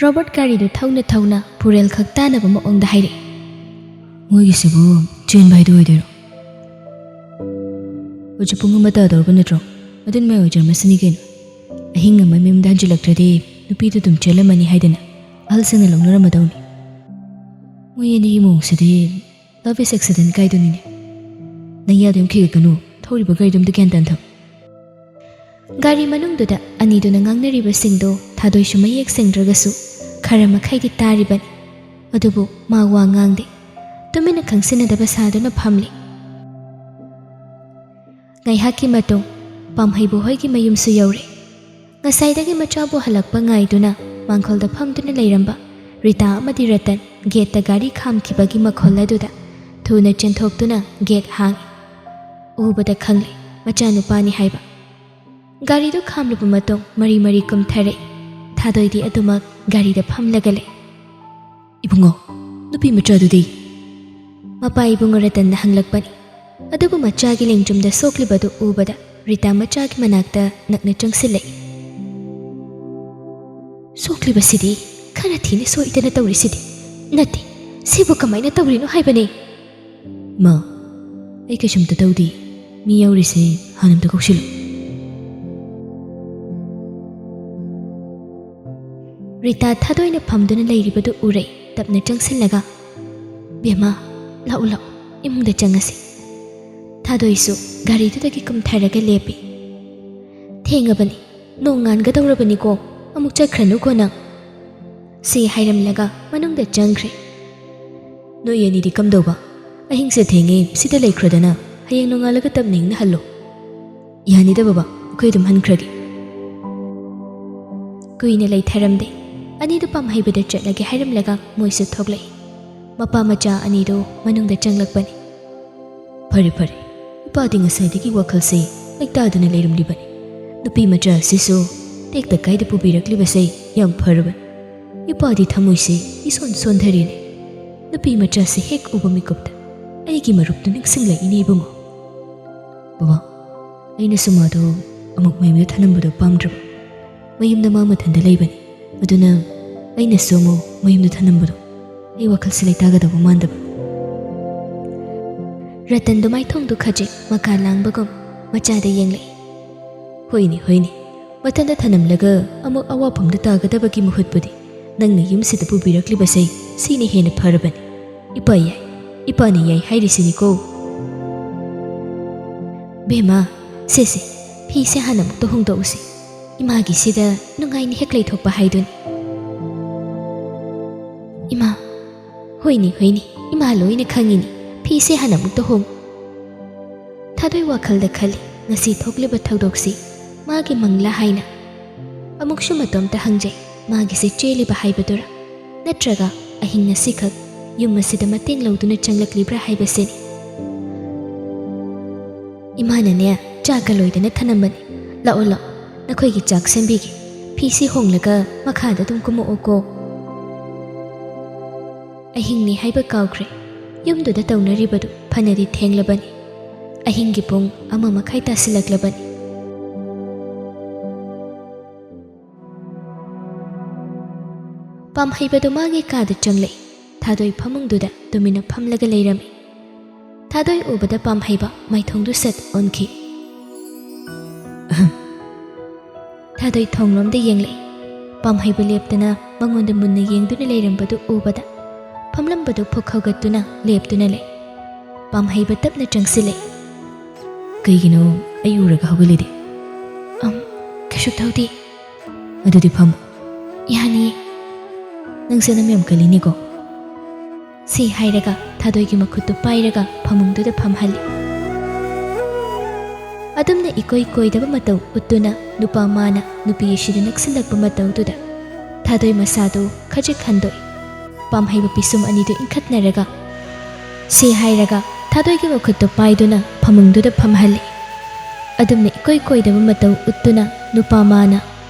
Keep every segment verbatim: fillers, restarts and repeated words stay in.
Robert ꯒꯥꯔꯤꯗꯨ ꯊꯧꯅ ꯊꯧꯅ ꯄꯨꯔꯦꯜ ꯈꯛ ꯇꯥꯅꯕ ꯃꯑꯣꯡꯗ ꯍꯥꯏꯔꯛꯏ꯫ "ꯃꯣꯏꯒꯤꯁꯤꯕꯨ ꯆꯦꯟꯕ ꯍꯥꯏꯗꯨ ꯑꯣꯏꯗꯣꯏꯔꯣ? ꯍꯧꯖꯤꯛ ꯄꯨꯡ ꯑꯃ ꯇꯥꯗꯧꯔꯕ ꯅꯠꯇ꯭ꯔꯣ? ꯑꯗꯨꯅ ꯃꯌꯥꯏ ꯑꯣꯏꯖꯔꯝꯃꯁꯤꯅꯤ ꯀꯩꯅꯣ꯫ ꯑꯍꯤꯡ ꯑꯃ ꯃꯌꯨꯝꯗ ꯍꯟꯖꯤꯜꯂꯛꯇ꯭ꯔꯗꯤ ꯅꯨꯄꯤꯗꯨ ꯑꯗꯨꯝ ꯆꯦꯜꯂꯝꯃꯅꯤ ꯍꯥꯏꯗꯅ ꯑꯍꯜꯁꯤꯡꯅ ꯂꯧꯅꯔꯝꯃꯗꯧꯅꯤ꯫ ꯃꯣꯏ ꯑꯅꯤꯒꯤ ꯃꯑꯣꯡꯁꯤꯗꯤ love is accident ꯀꯥꯏꯗꯨꯅꯤꯅꯦ꯫ ꯅꯌꯥꯗꯨ ꯌꯥꯝ ꯈꯤꯒꯠꯀꯅꯨ, ꯊꯧꯔꯤꯕ ꯒꯥꯔꯤꯗꯨ ꯑꯝꯇ ꯒ꯭ꯌꯥꯟ ꯇꯥꯅ ꯊꯧ꯫" ꯒꯥꯔꯤ ꯃꯅꯨꯡꯗꯨꯗ ꯑꯅꯤꯗꯨꯅ ꯉꯥꯡꯅꯔꯤꯕꯁꯤꯡꯗꯣ ꯊꯥꯗꯣꯏꯁꯨ ꯃꯌꯦꯛ ꯁꯦꯡꯗ꯭ꯔꯒꯁꯨ ꯈꯔ ꯃꯈꯩꯗꯤ ꯇꯥꯔꯤꯕꯅꯤ꯫ ꯑꯗꯨꯕꯨ ꯃꯥ ꯋꯥ ꯉꯥꯡꯗꯦ꯫ ꯇꯨꯃꯤꯟꯅ ꯈꯪꯁꯤꯟꯅꯗꯕ ꯁꯥꯗꯨꯅ ꯐꯝꯂꯤ꯫ ꯉꯥꯏꯍꯥꯛꯀꯤ ꯃꯇꯨꯡ ꯄꯥꯝꯍꯩꯕꯨ ꯍꯣꯏꯒꯤ ꯃꯌꯨꯝꯁꯨ ꯌꯧꯔꯦ꯫ ꯉꯁꯥꯏꯗꯒꯤ ꯃꯆꯥꯕꯨ ꯍꯜꯂꯛꯄ ꯉꯥꯏꯗꯨꯅ ꯃꯥꯡꯒꯣꯜꯗ ꯐꯝꯗꯨꯅ ꯂꯩꯔꯝꯕ ꯔꯤꯇꯥ ꯑꯃꯗꯤ ꯔꯇꯟ ꯒꯦꯠꯇ ꯒꯥꯔꯤ ꯈꯥꯝꯈꯤꯕꯒꯤ ꯃꯈꯣꯜ ꯑꯗꯨꯗ ꯊꯨꯅ ꯆꯦꯟꯊꯣꯛꯇꯨꯅ ꯒꯦꯠ ꯍꯥꯡꯉꯤ꯫ ꯎꯕꯗ ꯈꯪꯂꯦ ꯃꯆꯥꯅꯨꯄꯥꯅꯤ ꯍꯥꯏꯕ꯫ ꯒꯥꯔꯤꯗꯨ ꯈꯥꯝꯂꯕ ꯃꯇꯨꯡ ꯃꯔꯤ ꯃꯔꯤ ꯀꯨꯝꯊꯔꯛꯏ꯫ ꯊꯥꯗꯣꯏꯗꯤ ꯑꯗꯨꯃꯛ ꯒꯥꯔꯤꯗ ꯐꯝꯂꯒ ꯂꯩ꯫ "ꯏꯕꯨꯡꯉꯣ, ꯅꯨꯄꯤ ꯃꯆꯥꯗꯨꯗꯤ?" ꯃꯄꯥ ꯏꯕꯨꯡꯉꯣ ꯔꯇꯟꯅ ꯍꯪꯂꯛꯄꯅꯤ꯫ ꯑꯗꯨꯕꯨ ꯃꯆꯥꯒꯤ ꯂꯦꯡꯖꯨꯝꯗ ꯁꯣꯛꯂꯤꯕꯗꯨ ꯎꯕꯗ ꯔꯤꯇꯥ ꯃꯆꯥꯒꯤ ꯃꯅꯥꯛꯇ ꯅꯛꯅ ꯆꯪꯁꯤꯜꯂꯛꯏ꯫ "ꯁꯣꯛꯂꯤꯕꯁꯤꯗꯤ ꯈꯔ ꯊꯤꯅ ꯁꯣꯛꯏꯗꯅ ꯇꯧꯔꯤꯁꯤꯗꯤ꯫ ꯅꯠꯇꯦ, ꯁꯤꯕꯨ ꯀꯃꯥꯏꯅ ꯇꯧꯔꯤꯅꯣ ꯍꯥꯏꯕꯅꯦ?" "ꯃꯥ, ꯑꯩ ꯀꯩꯁꯨꯝꯇ ꯇꯧꯗꯦ꯫ ꯃꯤ ꯌꯥꯎꯔꯤꯁꯦ ꯍꯥꯟꯅ ꯑꯝꯇ ꯀꯧꯁꯤꯜꯂꯨ꯫" ꯔꯤꯇꯥ ꯊꯥꯗꯣꯏꯅ ꯐꯝꯗꯨꯅ ꯂꯩꯔꯤꯕꯗꯨ ꯎꯔꯦ꯫ ꯇꯞꯅ ꯆꯪꯁꯤꯜꯂꯒ, "ꯕꯦꯝꯃ, ꯂꯥꯛꯎ, ꯂꯥꯛꯎ, ꯏꯃꯨꯡꯗ ꯆꯪꯉꯁꯤ꯫" ꯊꯥꯗꯣꯏꯁꯨ ꯒꯥꯔꯤꯗꯨꯗꯒꯤ ꯀꯨꯝꯊꯔꯒ ꯂꯦꯞꯄꯤ꯫ "ꯊꯦꯡꯉꯕꯅꯤ, ꯅꯣꯡ ꯉꯥꯟꯒꯗꯧꯔꯕꯅꯤꯀꯣ, ꯑꯃꯨꯛ ꯆꯠꯈ꯭ꯔꯅꯨꯀꯣ ꯅꯪ꯫" ꯁꯤ ꯍꯥꯏꯔꯝꯂꯒ ꯃꯅꯨꯡꯗ ꯆꯪꯈ꯭ꯔꯦ꯫ "ꯅꯣꯏ ꯑꯅꯤꯗꯤ ꯀꯝꯗꯧꯕ? ꯑꯍꯤꯡꯁꯦ ꯊꯦꯡꯉꯦ, ꯁꯤꯗ ꯂꯩꯈ꯭ꯔꯗꯅ, ꯍꯌꯦꯡ ꯅꯣꯡꯉꯥꯜꯂꯒ ꯇꯞꯅ ꯏꯪꯅ ꯍꯜꯂꯣ꯫" "ꯌꯥꯅꯤꯗ ꯕꯕꯥ, ꯑꯩꯈꯣꯏ ꯑꯗꯨꯝ ꯍꯟꯈ꯭ꯔꯒꯦ꯫" ꯀꯨꯏꯅ ꯂꯩꯊꯔꯝꯗꯦ꯫ ꯑꯅꯤꯗꯨ ꯄꯥꯝꯍꯩꯕꯗ ꯆꯠꯂꯒꯦ ꯍꯥꯏꯔꯝꯂꯒ ꯃꯣꯏꯁꯨ ꯊꯣꯛꯂꯛꯏ꯫ ꯃꯄꯥ ꯃꯆꯥ ꯑꯅꯤꯗꯨ ꯃꯅꯨꯡꯗ ꯆꯪꯂꯛꯄꯅꯤ꯫ "ꯐꯔꯦ, ꯐꯔꯦ꯫ ꯏꯄꯥꯗꯤ ꯉꯁꯥꯏꯗꯒꯤ ꯋꯥꯈꯜꯁꯦ ꯂꯩꯇꯥꯗꯅ ꯂꯩꯔꯝꯂꯤꯕꯅꯤ꯫ ꯅꯨꯄꯤ ꯃꯆꯥ ꯑꯁꯤꯁꯨ ꯇꯦꯛꯇ ꯀꯥꯏꯗ ꯄꯨꯕꯤꯔꯛꯂꯤꯕꯁꯦ ꯌꯥꯝ ꯐꯔꯕꯅꯤ꯫ ꯏꯄꯥꯗꯤ ꯊꯃꯣꯏꯁꯦ ꯏꯁꯣꯟ ꯁꯣꯟꯊꯔꯦꯅꯦ꯫ ꯅꯨꯄꯤ ꯃꯆꯥꯁꯦ ꯍꯦꯛ ꯎꯕ ꯃꯤꯀꯨꯞꯇ ꯑꯩꯒꯤ ꯃꯔꯨꯞꯇꯨ ꯅꯤꯡꯁꯤꯡꯂꯛꯏꯅꯦ ꯏꯕꯨꯡꯉꯣ꯫" "ꯕꯕꯥ, ꯑꯩꯅꯁꯨ ꯃꯥꯗꯣ ꯑꯃꯨꯛ ꯃꯌꯨꯝꯗ ꯊꯅꯝꯕꯗꯣ ꯄꯥꯝꯗ꯭ꯔꯕ꯫ ꯃꯌꯨꯝꯗ ꯃꯥ ꯃꯊꯟꯇ ꯂꯩꯕꯅꯤ꯫ ꯑꯗꯨꯅ ꯑꯩꯅꯁꯨ ꯑꯃꯨꯛ ꯃꯌꯨꯝꯗ ꯊꯅꯝꯕꯗꯣ ꯑꯩ ꯋꯥꯈꯜꯁꯤ ꯂꯩꯇꯥꯒꯗꯕ ꯃꯥꯟꯗꯕ꯫ ꯔꯇꯟꯗꯣ ꯃꯥꯏꯊꯣꯡꯗꯨ ꯈꯖꯤꯛ ꯃꯀꯥ ꯂꯥꯡꯕꯒꯨꯝ ꯃꯆꯥꯗ ꯌꯦꯡꯂꯛꯏ꯫ "ꯍꯣꯏꯅꯦ, ꯍꯣꯏꯅꯦ, ꯃꯊꯟꯇ ꯊꯅꯝꯂꯒ ꯑꯃꯨꯛ ꯑꯋꯥꯐꯝꯗ ꯇꯥꯒꯗꯕꯒꯤ ꯃꯍꯨꯠꯄꯨꯗꯤ ꯅꯪꯅ ꯌꯨꯝꯁꯤꯗ ꯄꯨꯕꯤꯔꯛꯂꯤꯕꯁꯦ ꯁꯤꯅ ꯍꯦꯟꯅ ꯐꯔꯕꯅꯤ꯫ ꯏꯄꯥ ꯌꯥꯏ, ꯏꯄꯥꯅ ꯌꯥꯏ ꯍꯥꯏꯔꯤꯁꯤꯅꯤꯀꯣ꯫" "ꯕꯦꯝꯃ, ꯁꯦ ꯁꯦ, ꯐꯤꯁꯦ ꯍꯥꯟꯅ ꯑꯃꯨꯛꯇ ꯍꯣꯡꯗꯣꯛꯎꯁꯤ꯫ ꯏꯃꯥꯒꯤꯁꯤꯗ ꯅꯨꯡꯉꯥꯏꯅ ꯍꯦꯛ ꯂꯩꯊꯣꯛꯄ ꯍꯥꯏꯗꯨꯅꯤ꯫" "ꯏꯃꯥ, ꯍꯣꯏꯅꯦ, ꯍꯣꯏꯅꯦ, ꯏꯃꯥ ꯂꯣꯏꯅ ꯈꯪꯉꯤꯅꯤ꯫ ꯐꯤꯁꯦ ꯍꯥꯟꯅ ꯑꯃꯨꯛꯇ ꯍꯣꯡ꯫" ꯊꯥꯗꯣꯏ ꯋꯥꯈꯜꯗ ꯈꯜꯂꯤ, ꯉꯁꯤ ꯊꯣꯛꯂꯤꯕ ꯊꯧꯗꯣꯛꯁꯤ ꯃꯥꯒꯤ ꯃꯪꯂꯥ ꯍꯥꯏꯅ꯫ ꯑꯃꯨꯛꯁꯨ ꯃꯇꯣꯝꯇ ꯍꯪꯖꯩ, ꯃꯥꯒꯤꯁꯦ ꯆꯦꯜꯂꯤꯕ ꯍꯥꯏꯕꯗꯨꯔ? ꯅꯠꯇ꯭ꯔꯒ ꯑꯍꯤꯡ ꯉꯁꯤꯈꯛ ꯌꯨꯝ ꯑꯁꯤꯗ ꯃꯇꯦꯡ ꯂꯧꯗꯨꯅ ꯆꯪꯂꯛꯂꯤꯕ꯭ꯔꯥ ꯍꯥꯏꯕꯁꯤꯅꯤ꯫ "ꯏꯃꯥꯅꯅꯦ, ꯆꯥꯛꯀ ꯂꯣꯏꯗꯅ ꯊꯅꯝꯕꯅꯤ꯫ ꯂꯥꯛꯑꯣ, ꯂꯥꯛꯑꯣ, ꯅꯈꯣꯏꯒꯤ ꯆꯥꯛ ꯁꯦꯝꯕꯤꯒꯦ꯫ ꯐꯤꯁꯤ ꯍꯣꯡꯂꯒ ꯃꯈꯥꯗ ꯑꯗꯨꯝ ꯀꯨꯝꯃꯛꯑꯣꯀꯣ꯫" ꯑꯍꯤꯡꯅꯤ ꯍꯥꯏꯕ ꯀꯥꯎꯈ꯭ꯔꯦ꯫ ꯌꯨꯝꯗꯨꯗ ꯇꯧꯅꯔꯤꯕꯗꯨ ꯐꯅꯗꯤ ꯊꯦꯡꯂꯕꯅꯤ꯫ ꯑꯍꯤꯡꯒꯤ ꯄꯨꯡ ꯑꯃ ꯃꯈꯥꯏ ꯇꯥꯁꯤꯜꯂꯛꯂꯕꯅꯤ꯫ ꯄꯥꯝꯍꯩꯕꯗꯨ ꯃꯥꯒꯤ ꯀꯥꯗ ꯆꯪꯂꯛꯏ꯫ ꯊꯥꯗꯣꯏ ꯐꯃꯨꯡꯗꯨꯗ ꯇꯨꯃꯤꯟꯅ ꯐꯝꯂꯒ ꯂꯩꯔꯝꯃꯤ꯫ ꯊꯥꯗꯣꯏ ꯎꯕꯗ ꯄꯥꯝꯍꯩꯕ ꯃꯥꯏꯊꯣꯡꯗꯨ ꯁꯠ ꯑꯣꯟꯈꯤ꯫ ꯊꯥꯗꯣꯏ ꯊꯣꯡꯂꯣꯝꯗ ꯌꯦꯡꯂꯛꯏ꯫ ꯄꯥꯝꯍꯩꯕ ꯂꯦꯞꯇꯅ ꯃꯉꯣꯟꯗ ꯃꯨꯟꯅ ꯌꯦꯡꯗꯨꯅ ꯂꯩꯔꯝꯕꯗꯨ ꯎꯕꯗ ꯐꯝꯂꯝꯕꯗꯨ ꯐꯨꯛ ꯍꯧꯒꯠꯇꯨꯅ ꯂꯦꯞꯇꯨꯅ ꯂꯩ꯫ ꯄꯥꯝꯍꯩꯕ ꯇꯞꯅ ꯆꯪꯁꯤꯜꯂꯛꯏ꯫ "ꯀꯩꯒꯤꯅꯣ ꯑꯩ ꯎꯔꯒ ꯍꯧꯒꯠꯂꯤꯗꯤ? ꯑꯝ, ꯀꯩꯁꯨ ꯇꯧꯗꯦ꯫" "ꯑꯗꯨꯗꯤ ꯐꯝꯃꯨ꯫" "ꯌꯥꯅꯤꯌꯦ꯫" "ꯅꯪꯁꯦ ꯅꯝ ꯌꯥꯝ ꯀꯜꯂꯤꯅꯦꯀꯣ꯫" ꯁꯤ ꯍꯥꯏꯔꯒ ꯊꯥꯗꯣꯏꯒꯤ ꯃꯈꯨꯠꯇꯨ ꯄꯥꯏꯔꯒ ꯐꯃꯨꯡꯗꯨꯗ ꯐꯝꯍꯜꯂꯤ꯫ ꯑꯗꯨꯝꯅ ꯏꯀꯣꯏ ꯀꯣꯏꯗꯕ ꯃꯇꯧ ꯎꯠꯇꯨꯅ ꯅꯨꯄꯥ ꯃꯥꯅ ꯅꯨꯄꯤ ꯑꯁꯤꯗ ꯅꯛꯁꯤꯜꯂꯛꯄ ꯃꯇꯧꯗꯨꯗ ꯊꯥꯗꯣꯏ ꯃꯁꯥꯗꯨ ꯈꯖꯤꯛ ꯍꯟꯗꯣꯛꯏ꯫ ꯄꯥꯝꯍꯩꯕ ꯄꯤꯁꯨꯝ ꯑꯅꯤꯗꯨ ꯏꯟꯈꯠꯅꯔꯒ ꯁꯤ ꯍꯥꯏꯔꯒ ꯊꯥꯗꯣꯏꯒꯤ ꯃꯈꯨꯠꯇꯨ ꯄꯥꯏꯗꯨꯅ ꯐꯃꯨꯡꯗꯨꯗ ꯐꯝꯍꯜꯂꯤ꯫ ꯑꯗꯨꯝꯅ ꯏꯀꯣꯏ ꯀꯣꯏꯗꯕ ꯃꯇꯧ ꯎꯠꯇꯨꯅ ꯅꯨꯄꯥ ꯃꯥꯅ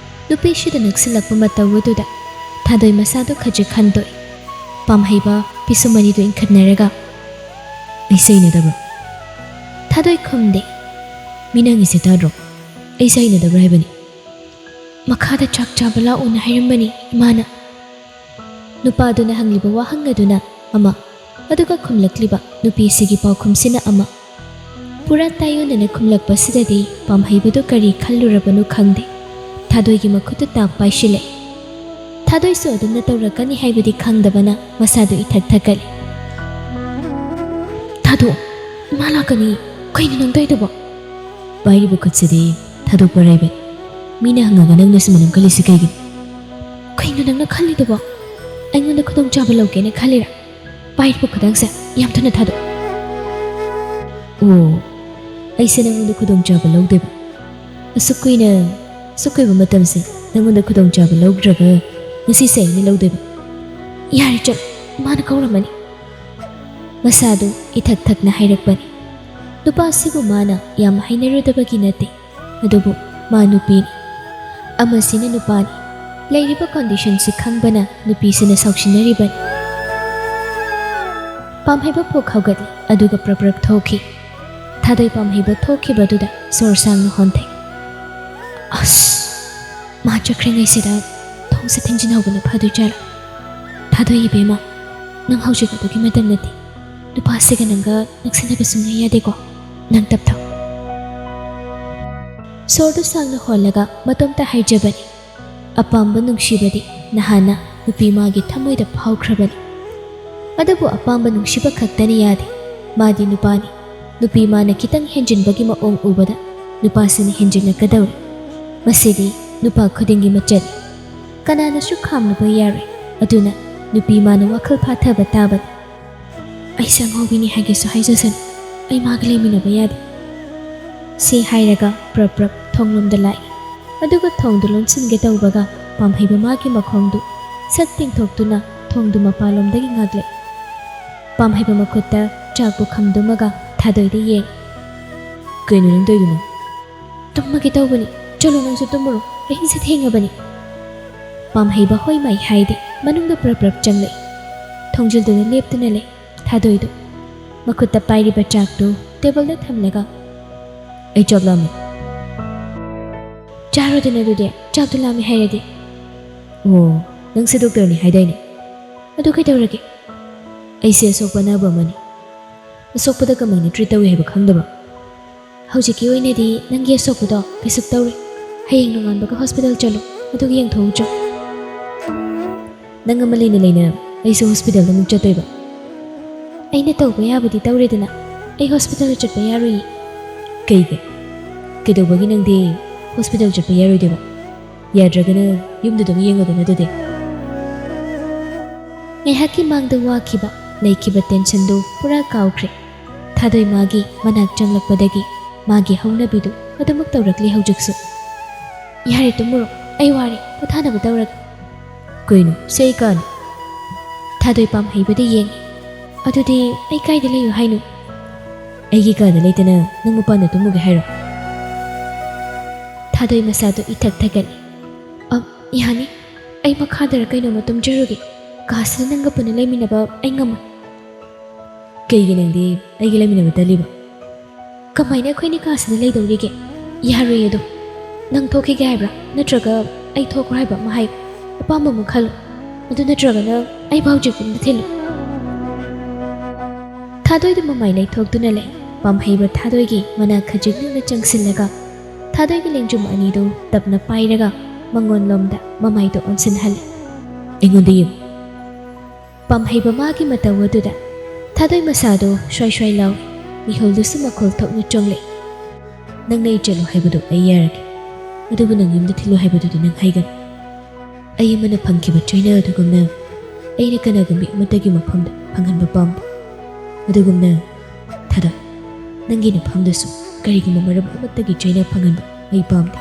ꯅꯨꯄꯤꯁꯤꯗ ꯅꯛꯁꯤꯜꯂꯛꯄ ꯃꯇꯧ ꯑꯗꯨꯗ ꯊꯥꯗꯣꯏ ꯃꯁꯥꯗꯨ ꯈꯖꯤꯛ ꯍꯟꯗꯣꯛꯏ꯫ ꯄꯥꯝꯍꯩꯕ ꯄꯤꯁꯨꯝ ꯑꯅꯤꯗꯨ ꯏꯟꯈꯠꯅꯔꯒ, "ꯑꯩ ꯆꯩꯅꯗꯕ꯭ꯔꯣ?" ꯊꯥꯗꯣꯏ ꯈꯨꯝꯗꯦ꯫ "ꯃꯤ ꯅꯪꯒꯤꯁꯦ ꯇꯥꯗ꯭ꯔꯣ? ꯑꯩ ꯆꯩꯅꯗꯕ꯭ꯔꯥ ꯍꯥꯏꯕꯅꯤ?" "ꯃꯈꯥꯗ ꯆꯥꯛ ꯆꯥꯕ ꯂꯥꯛꯎꯅ ꯍꯥꯏꯔꯝꯕꯅꯤ ꯏꯃꯥꯅ꯫" ꯅꯨꯄꯥꯗꯨꯅ ꯍꯪꯂꯤꯕ ꯋꯥꯍꯪ ꯑꯗꯨꯅ ꯑꯃ, ꯑꯗꯨꯒ ꯈꯨꯝꯂꯛꯂꯤꯕ ꯅꯨꯄꯤꯁꯤꯒꯤ ꯄꯥꯎꯈꯨꯝꯁꯤꯅ ꯑꯃ꯫ ꯄꯨꯔꯥ ꯇꯥꯏꯑꯣꯟꯅꯅ ꯈꯨꯝꯂꯛꯄꯁꯤꯗꯗꯤ ꯄꯥꯝꯍꯩꯕꯗꯨ ꯀꯔꯤ ꯈꯜꯂꯨꯔꯕꯅꯣ ꯈꯪꯗꯦ, ꯊꯥꯗꯣꯏꯒꯤ ꯃꯈꯨꯠꯇ ꯇꯥꯞ ꯄꯥꯏꯁꯤꯜꯂꯦ꯫ ꯊꯥꯗꯣꯏꯁꯨ ꯑꯗꯨꯝꯅ ꯇꯧꯔꯛꯀꯅꯤ ꯍꯥꯏꯕꯗꯤ ꯈꯪꯗꯕꯅ ꯃꯁꯥꯗꯨ ꯏꯊꯛ ꯊꯛꯀꯠꯂꯦ꯫ "ꯊꯥꯗꯣ, ꯃꯥ ꯂꯥꯛꯀꯅꯤ꯫ ꯀꯩꯅꯣ ꯅꯪ ꯇꯧꯔꯤꯗꯨꯕꯣ?" "ꯄꯥꯏꯔꯤꯕ ꯈꯨꯠꯁꯤꯗꯤ ꯊꯥꯗꯣꯛꯄ ꯑꯔꯥꯏꯕꯅꯤ꯫ ꯃꯤꯅ ꯍꯪꯉꯒ ꯅꯪꯅꯁꯨ ꯃꯅꯝ ꯀꯜꯂꯤꯁꯤ ꯀꯩꯒꯤꯅꯣ?" "ꯀꯩꯅꯣ ꯅꯪꯅ ꯈꯜꯂꯤꯗꯨꯕꯣ? ꯑꯩꯉꯣꯟꯗ ꯈꯨꯗꯣꯡꯆꯥꯕ ꯂꯧꯒꯦꯅ ꯈꯜꯂꯤꯔꯥ? ꯄꯥꯏꯔꯤꯕ ꯈꯨꯗꯥꯡꯁꯦ ꯌꯥꯝ ꯊꯨꯅ ꯊꯥꯗꯣꯛ꯫" "ꯑꯣ, ꯑꯩꯁꯦ ꯅꯪꯉꯣꯟꯗ ꯈꯨꯗꯣꯡꯆꯥꯕ ꯂꯧꯗꯣꯏꯕ꯫ ꯑꯁꯨꯛ ꯀꯨꯏꯅ, ꯑꯁꯨꯛ ꯀꯨꯏꯕ ꯃꯇꯝꯁꯦ ꯅꯪꯉꯣꯟꯗ ꯈꯨꯗꯣꯡꯆꯥꯕ ꯂꯧꯗ꯭ꯔꯒ ꯉꯁꯤꯁꯦ ꯑꯩꯅ ꯂꯧꯗꯣꯏꯕ꯫" "ꯌꯥꯔꯦ, ꯆꯠꯂꯣ, ꯃꯥꯅ ꯀꯧꯔꯝꯃꯅꯤ꯫" ꯃꯁꯥꯗꯨ ꯏꯊꯛ ꯊꯛꯅ ꯍꯥꯏꯔꯛꯄꯅꯤ꯫ ꯅꯨꯄꯥꯁꯤꯕꯨ ꯃꯥꯅ ꯌꯥꯝ ꯍꯩꯅꯔꯨꯗꯕꯒꯤ ꯅꯠꯇꯦ, ꯑꯗꯨꯕꯨ ꯃꯥ ꯅꯨꯄꯤꯅꯤ, ꯑꯃꯁꯤꯅ ꯅꯨꯄꯥꯅꯤ꯫ ꯂꯩꯔꯤꯕ ꯀꯣꯟꯗꯤꯁꯟꯁꯤ ꯈꯪꯕꯅ ꯅꯨꯄꯤꯁꯤꯅ ꯁꯥꯎꯁꯤꯟꯅꯔꯤꯕꯅꯤ꯫ ꯄꯥꯝꯍꯩꯕ ꯄꯣꯛ ꯍꯧꯒꯠꯂꯤ, ꯑꯗꯨꯒ ꯄ꯭ꯔꯞ ꯄ꯭ꯔꯞ ꯊꯣꯛꯈꯤ꯫ ꯊꯥꯗꯣꯏ ꯄꯥꯝꯍꯩꯕ ꯊꯣꯛꯈꯤꯕꯗꯨꯗ ꯁꯣꯔ ꯁꯥꯡꯅ ꯍꯣꯟꯊꯩ꯫ ꯑꯁ! ꯃꯥ ꯆꯠꯈ꯭ꯔꯤꯉꯩꯁꯤꯗ ꯊꯣꯡꯁꯦ ꯊꯤꯡꯖꯤꯟꯍꯧꯕꯅ ꯐꯗꯣꯏ ꯖꯥꯠꯂꯥ? ꯊꯥꯗꯣꯏ ꯏꯕꯦꯝꯃ, ꯅꯪ ꯍꯧꯖꯤꯛ ꯑꯗꯨꯒꯤ ꯃꯇꯝ ꯅꯠꯇꯦ꯫ ꯅꯨꯄꯥꯁꯤꯒ ꯅꯪꯒ ꯅꯛꯁꯤꯟꯅꯕ ꯁꯨꯡꯌꯥ ꯌꯥꯗꯦꯀꯣ꯫ ꯅꯪ ꯇꯞꯊꯧ꯫ ꯁꯣꯔꯗꯨ ꯁꯥꯡꯅ ꯍꯣꯜꯂꯒ ꯃꯇꯣꯝꯇ ꯍꯥꯏꯖꯕꯅꯤ꯫ ꯑꯄꯥꯝꯕ ꯅꯨꯡꯁꯤꯕꯗꯤ ꯅꯍꯥꯟꯅ ꯅꯨꯄꯤ ꯃꯥꯒꯤ ꯊꯃꯣꯏꯗ ꯐꯥꯎꯈ꯭ꯔꯕꯅꯤ꯫ ꯑꯗꯨꯕꯨ ꯑꯄꯥꯝꯕ ꯅꯨꯡꯁꯤꯕ ꯈꯛꯇꯅ ꯌꯥꯗꯦ꯫ ꯃꯥꯗꯤ ꯅꯨꯄꯥꯅꯤ꯫ ꯅꯨꯄꯤ ꯃꯥꯅ ꯈꯤꯇꯪ ꯍꯦꯟꯖꯤꯟꯕꯒꯤ ꯃꯑꯣꯡ ꯎꯕꯗ ꯅꯨꯄꯥꯁꯤꯅ ꯍꯦꯟꯖꯤꯜꯂꯛꯀꯗꯧꯔꯦ꯫ ꯃꯁꯤꯗꯤ ꯅꯨꯄꯥ ꯈꯨꯗꯤꯡꯒꯤ ꯃꯆꯠꯅꯤ꯫ ꯀꯅꯥꯅꯁꯨ ꯈꯥꯝꯂꯨꯕ ꯌꯥꯔꯣꯏ꯫ ꯑꯗꯨꯅ ꯅꯨꯄꯤ ꯃꯥꯅ ꯋꯥꯈꯜ ꯐꯥꯊꯕ ꯇꯥꯕꯅꯤ꯫ "ꯑꯩꯁꯦ ꯑꯉꯥꯎꯕꯤꯅꯤ ꯍꯥꯏꯒꯦꯁꯨ ꯍꯥꯏꯖꯁꯅꯨ, ꯑꯩ ꯃꯥꯒ ꯂꯩꯃꯤꯟꯅꯕ ꯌꯥꯗꯦ꯫" ꯁꯤ ꯍꯥꯏꯔꯒ ꯄ꯭ꯔꯞ ꯄ꯭ꯔꯞ ꯊꯣꯡꯂꯣꯝꯗ ꯂꯥꯛꯏ꯫ ꯑꯗꯨꯒ ꯊꯣꯡꯗꯨ ꯂꯣꯟꯁꯤꯟꯒꯦ ꯇꯧꯕꯒ ꯄꯥꯝꯍꯩꯕ ꯃꯥꯒꯤ ꯃꯈꯣꯡꯗꯨ ꯁꯠ ꯇꯤꯡꯊꯣꯛꯇꯨꯅ ꯊꯣꯡꯗꯨ ꯃꯄꯥꯟꯂꯣꯝꯗꯒꯤ ꯉꯥꯛꯂꯛꯏ꯫ ꯄꯥꯝꯍꯩꯕ ꯃꯈꯨꯠꯇ ꯆꯥꯛꯄꯨ ꯈꯝꯗꯨꯃꯒ ꯊꯥꯗꯣꯏꯗ ꯌꯦꯡ꯫ "ꯀꯩꯅꯣ ꯅꯪ ꯇꯧꯔꯤꯗꯨꯅ?" "ꯇꯨꯝꯃꯒꯦ ꯇꯧꯕꯅꯤ, ꯆꯠꯂꯣ ꯅꯪꯁꯨ ꯇꯨꯝꯃꯨꯔꯣ, ꯑꯍꯤꯡꯁꯦ ꯊꯦꯡꯉꯕꯅꯤ꯫" ꯄꯥꯝꯍꯩꯕ ꯍꯣꯏ ꯃꯥꯏ ꯍꯥꯏꯗꯦ, ꯃꯅꯨꯡꯗ ꯄ꯭ꯔꯞ ꯄ꯭ꯔꯞ ꯆꯪꯂꯛꯏ꯫ ꯊꯣꯡꯖꯤꯜꯗꯨꯗ ꯂꯦꯞꯇꯨꯅ ꯂꯩ ꯊꯥꯗꯣꯏꯗꯨ꯫ ꯃꯈꯨꯠꯇ ꯄꯥꯏꯔꯤꯕ ꯆꯥꯛꯇꯨ ꯇꯦꯕꯜꯗ ꯊꯝꯂꯒ, "ꯑꯩ ꯆꯥꯛ ꯂꯥꯝꯃꯦ꯫" "ꯆꯥꯔꯣꯗꯅ ꯑꯗꯨꯗꯤ, ꯆꯥꯛꯇꯨ ꯂꯥꯝꯃꯦ ꯍꯥꯏꯔꯗꯤ꯫" "ꯑꯣ, ꯅꯪꯁꯦ ꯗꯣꯛꯇꯔꯅꯤ ꯍꯥꯏꯗꯥꯏꯅꯦ? ꯑꯗꯨ ꯀꯩꯗꯧꯔꯒꯦ? ꯑꯩꯁꯦ ꯑꯁꯣꯛꯄ ꯑꯅꯥꯕ ꯑꯃꯅꯤ꯫ ꯑꯁꯣꯛꯄꯗ ꯀꯃꯥꯏꯅ ꯇ꯭ꯔꯤꯠ ꯇꯧꯏ ꯍꯥꯏꯕ ꯈꯪꯗꯕ꯫ ꯍꯧꯖꯤꯛꯀꯤ ꯑꯣꯏꯅꯗꯤ ꯅꯪꯒꯤ ꯑꯁꯣꯛꯄꯗꯣ ꯀꯩꯁꯨ ꯇꯧꯔꯣꯏ꯫ ꯍꯌꯦꯡ ꯅꯣꯡꯉꯥꯟꯕꯒ ꯍꯣꯁꯄꯤꯇꯥꯜ ꯆꯠꯂꯣ, ꯑꯗꯨꯒ ꯌꯦꯡꯊꯣꯛꯎꯆꯣ꯫ ꯅꯪ ꯑꯃ ꯂꯩꯅ ꯂꯩꯅ ꯑꯩꯁꯨ ꯍꯣꯁꯄꯤꯇꯥꯜꯗ ꯑꯃꯨꯛ ꯆꯠꯇꯣꯏꯕ꯫ ꯑꯩꯅ ꯇꯧꯕ ꯌꯥꯕꯗꯤ ꯇꯧꯔꯦꯗꯅ, ꯑꯩ ꯍꯣꯁꯄꯤꯇꯥꯜꯗ ꯆꯠꯄ ꯌꯥꯔꯣꯏꯌꯦ꯫ ꯀꯩꯒꯤ? ꯀꯩꯗꯧꯕꯒꯤ ꯅꯪꯗꯤ ꯍꯣꯁꯄꯤꯇꯥꯜ ꯆꯠꯄ ꯌꯥꯔꯣꯏꯗꯣꯏꯕ? ꯌꯥꯗ꯭ꯔꯒꯅ ꯌꯨꯝꯗ ꯑꯗꯨꯝ ꯌꯦꯡꯉꯣꯗꯅ ꯑꯗꯨꯗꯤ꯫ ꯉꯥꯏꯍꯥꯛꯀꯤ ꯃꯥꯡꯗ ꯋꯥꯈꯤꯕ, ꯂꯩꯈꯤꯕ ꯇꯦꯟꯁꯟꯗꯨ ꯄꯨꯔꯥ ꯀꯥꯎꯈ꯭ꯔꯦ꯫ ꯊꯥꯗꯣꯏ ꯃꯥꯒꯤ ꯃꯅꯥꯛ ꯆꯪꯂꯛꯄꯗꯒꯤ ꯃꯥꯒꯤ ꯍꯧꯅꯕꯤꯗꯨ ꯑꯗꯨꯃꯛ ꯇꯧꯔꯛꯂꯤ ꯍꯧꯖꯤꯛꯁꯨ꯫ "ꯌꯥꯔꯦ, ꯇꯨꯝꯃꯨꯔꯣ, ꯑꯩ ꯋꯥꯔꯦ, ꯄꯣꯊꯥꯅꯕ ꯇꯧꯔꯒꯦ꯫" "ꯀꯩꯅꯣ, ꯁꯤ ꯑꯩ ꯀꯥꯅꯤ?" ꯊꯥꯗꯣꯏ ꯄꯥꯝꯍꯩꯕꯗ ꯌꯦꯡꯉꯤ꯫ "ꯑꯗꯨꯗꯤ ꯑꯩ ꯀꯥꯏꯗ ꯂꯩꯌꯨ ꯍꯥꯏꯅꯣ?" "ꯑꯩꯒꯤ ꯀꯥꯗ ꯂꯩꯇꯅ ꯅꯪ ꯃꯄꯥꯟꯗ ꯇꯨꯝꯃꯨꯒꯦ ꯍꯥꯏꯔꯣ?" ꯊꯥꯗꯣꯏ ꯃꯁꯥꯗꯨ ꯏꯊꯛ ꯊꯛꯀꯠꯂꯤ꯫ "ꯑ, ꯌꯥꯅꯤ, ꯑꯩ ꯃꯈꯥꯗꯔ ꯀꯩꯅꯣꯝꯃ ꯇꯨꯝꯖꯔꯨꯒꯦ, ꯀꯥꯁꯤꯗ ꯅꯪꯒ ꯄꯨꯟꯅ ꯂꯩꯃꯤꯟꯅꯕ ꯑꯩ ꯉꯝꯃꯣꯏ꯫" "ꯀꯩꯒꯤ ꯅꯪꯗꯤ ꯑꯩꯒ ꯂꯩꯃꯤꯟꯅꯕ ꯇꯜꯂꯤꯕ?" "ꯀꯃꯥꯏꯅ ꯑꯩꯈꯣꯏꯅꯤ ꯀꯥꯁꯤꯗ ꯂꯩꯗꯧꯔꯤꯒꯦ? ꯌꯥꯔꯣꯏꯌꯦ ꯑꯗꯣ꯫ ꯅꯪ ꯊꯣꯛꯈꯤꯒꯦ ꯍꯥꯏꯕ꯭ꯔꯥ, ꯅꯠꯇ꯭ꯔꯒ ꯑꯩ ꯊꯣꯛꯈ꯭ꯔꯣ ꯍꯥꯏꯕ ꯑꯃ ꯍꯥꯏꯌꯨ꯫ ꯑꯄꯥꯝꯕ ꯑꯃ ꯈꯜꯂꯨ꯫ ꯑꯗꯨ ꯅꯠꯇ꯭ꯔꯒꯅ ꯑꯩ ꯐꯥꯎꯖꯤꯛ ꯌꯨꯝꯗ ꯊꯤꯜꯂꯨ꯫" ꯊꯥꯗꯣꯏꯗꯨ ꯃꯃꯥꯏ ꯂꯩꯊꯣꯛꯇꯨꯅ ꯂꯩ꯫ ꯄꯥꯝꯍꯩꯕ ꯊꯥꯗꯣꯏꯒꯤ ꯃꯅꯥꯛ ꯈꯖꯤꯛ ꯅꯛꯅ ꯆꯪꯁꯤꯜꯂꯒ ꯊꯥꯗꯣꯏꯒꯤ ꯂꯦꯡꯖꯨꯝ ꯑꯅꯤꯗꯨ ꯇꯞꯅ ꯄꯥꯏꯔꯒ ꯃꯉꯣꯟꯂꯣꯝꯗ ꯃꯃꯥꯏꯗꯨ ꯑꯣꯟꯁꯤꯟꯍꯜꯂꯤ꯫ "ꯑꯩꯉꯣꯟꯗ ꯌꯦꯡꯉꯨ꯫" ꯄꯥꯝꯍꯩꯕ ꯃꯥꯒꯤ ꯃꯇꯧ ꯑꯗꯨꯗ ꯊꯥꯗꯣꯏ ꯃꯁꯥꯗꯨ ꯁ꯭ꯋꯥꯏ ꯁ꯭ꯋꯥꯏ ꯂꯥꯎꯏ꯫ ꯃꯤꯍꯨꯜꯗꯨꯁꯨ ꯃꯈꯣꯜ ꯊꯣꯛꯅ ꯆꯣꯡꯂꯛꯏ꯫ "ꯅꯪꯅ ꯑꯩ ꯆꯠꯂꯣ ꯍꯥꯏꯕꯗꯨ ꯑꯩ ꯌꯥꯔꯒꯦ, ꯑꯗꯨꯕꯨ ꯅꯪ ꯌꯨꯝꯗ ꯊꯤꯜꯂꯨ ꯍꯥꯏꯕꯗꯨꯗꯤ ꯅꯪ ꯍꯥꯏꯒꯅꯨ꯫ ꯑꯩ ꯑꯃꯅ ꯐꯪꯈꯤꯕ ꯆꯩꯅꯥ ꯑꯗꯨꯒꯨꯝꯅ ꯑꯩꯅ ꯀꯅꯥꯒꯨꯝꯕꯤ ꯑꯃꯠꯇꯒꯤ ꯃꯐꯝꯗ ꯐꯪꯍꯟꯕ ꯄꯥꯝꯗꯦ꯫ ꯑꯗꯨꯒꯨꯝꯅ ꯊꯥꯗꯣꯏ, ꯅꯪꯒꯤ ꯅꯐꯝꯗꯁꯨ ꯀꯔꯤꯒꯨꯝꯕ ꯃꯔꯝ ꯑꯃꯠꯇꯒꯤ ꯆꯩꯅꯥ ꯐꯪꯍꯟꯕ ꯑꯩ ꯄꯥꯝꯗꯦ꯫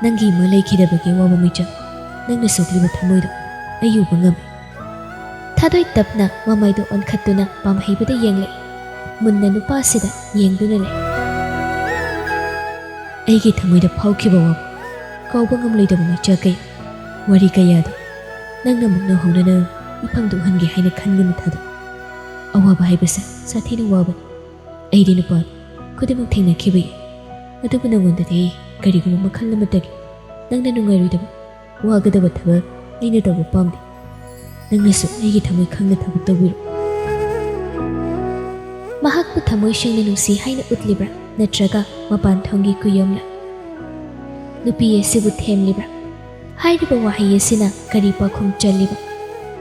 ꯅꯪꯒꯤ ꯏꯃꯥ ꯂꯩꯈꯤꯗꯕꯒꯤ ꯑꯋꯥꯕ ꯃꯤꯆꯥꯛ, ꯅꯪꯅ ꯁꯣꯛꯂꯤꯕ ꯊꯃꯣꯏꯗꯣ ꯑꯩ ꯎꯕ ꯉꯝꯃꯤ꯫" ꯊꯥꯗꯣꯏ ꯇꯞꯅ ꯃꯃꯥꯏꯗꯨ ꯑꯣꯟꯈꯠꯇꯨꯅ ꯄꯥꯝꯍꯩꯕꯗ ꯌꯦꯡꯂꯛꯏ꯫ ꯃꯨꯟꯅ ꯅꯨꯄꯥꯁꯤꯗ ꯌꯦꯡꯗꯨꯅ ꯂꯩ꯫ "ꯑꯩꯒꯤ ꯊꯃꯣꯏꯗ ꯐꯥꯎꯈꯤꯕ ꯋꯥꯕ, ꯀꯥꯎꯕ ꯉꯝꯂꯣꯏꯗꯕ ꯃꯩꯆꯥꯛ ꯀꯌꯥ, ꯋꯥꯔꯤ ꯀꯌꯥꯗꯣ ꯅꯪꯅ ꯃꯨꯛꯅ ꯍꯧꯅꯅ ꯏꯐꯝꯗ ꯎꯍꯟꯒꯦ ꯍꯥꯏꯅ ꯈꯟꯒꯅꯨ ꯊꯥꯗꯣꯏ꯫ ꯑꯋꯥꯕ ꯍꯥꯏꯕꯁꯦ ꯁꯥꯊꯤꯅ ꯋꯥꯕꯅꯤ꯫ ꯑꯩꯗꯤ ꯅꯨꯄꯥꯅꯤ, ꯈꯨꯗꯤꯡꯃꯛ ꯊꯦꯡꯅꯈꯤꯕ ꯌꯥꯏ꯫ ꯑꯗꯨꯕꯨ ꯅꯉꯣꯟꯗꯗꯤ ꯀꯔꯤꯒꯨꯝꯕ ꯃꯈꯜ ꯑꯃꯠꯇꯒꯤ ꯅꯪꯅ ꯅꯨꯡꯉꯥꯏꯔꯣꯏꯗꯕ, ꯋꯥꯒꯗꯕ ꯊꯕꯛ ꯑꯩꯅ ꯇꯧꯕ ꯄꯥꯝꯗꯦ꯫ ꯅꯪꯅꯁꯨ ꯑꯩꯒꯤ ꯊꯃꯣꯏ ꯈꯪꯅ ꯊꯕꯛ ꯇꯧꯕꯤꯔꯣ꯫ ꯃꯍꯥꯛꯄꯨ ꯊꯃꯣꯏ ꯁꯦꯡꯅ ꯅꯨꯡꯁꯤ ꯍꯥꯏꯅ ꯎꯠꯂꯤꯕ꯭ꯔꯥ, ꯅꯠꯇ꯭ꯔꯒ ꯃꯄꯥꯟ ꯊꯣꯡꯒꯤ ꯀꯨꯌꯣꯝꯂ? ꯅꯨꯄꯤ ꯑꯁꯤꯕꯨ ꯊꯦꯝꯂꯤꯕ꯭ꯔꯥ? ꯍꯥꯏꯔꯤꯕ ꯋꯥꯍꯩ ꯑꯁꯤꯅ ꯀꯔꯤ ꯄꯥꯎꯈꯨꯝ ꯆꯜꯂꯤꯕ?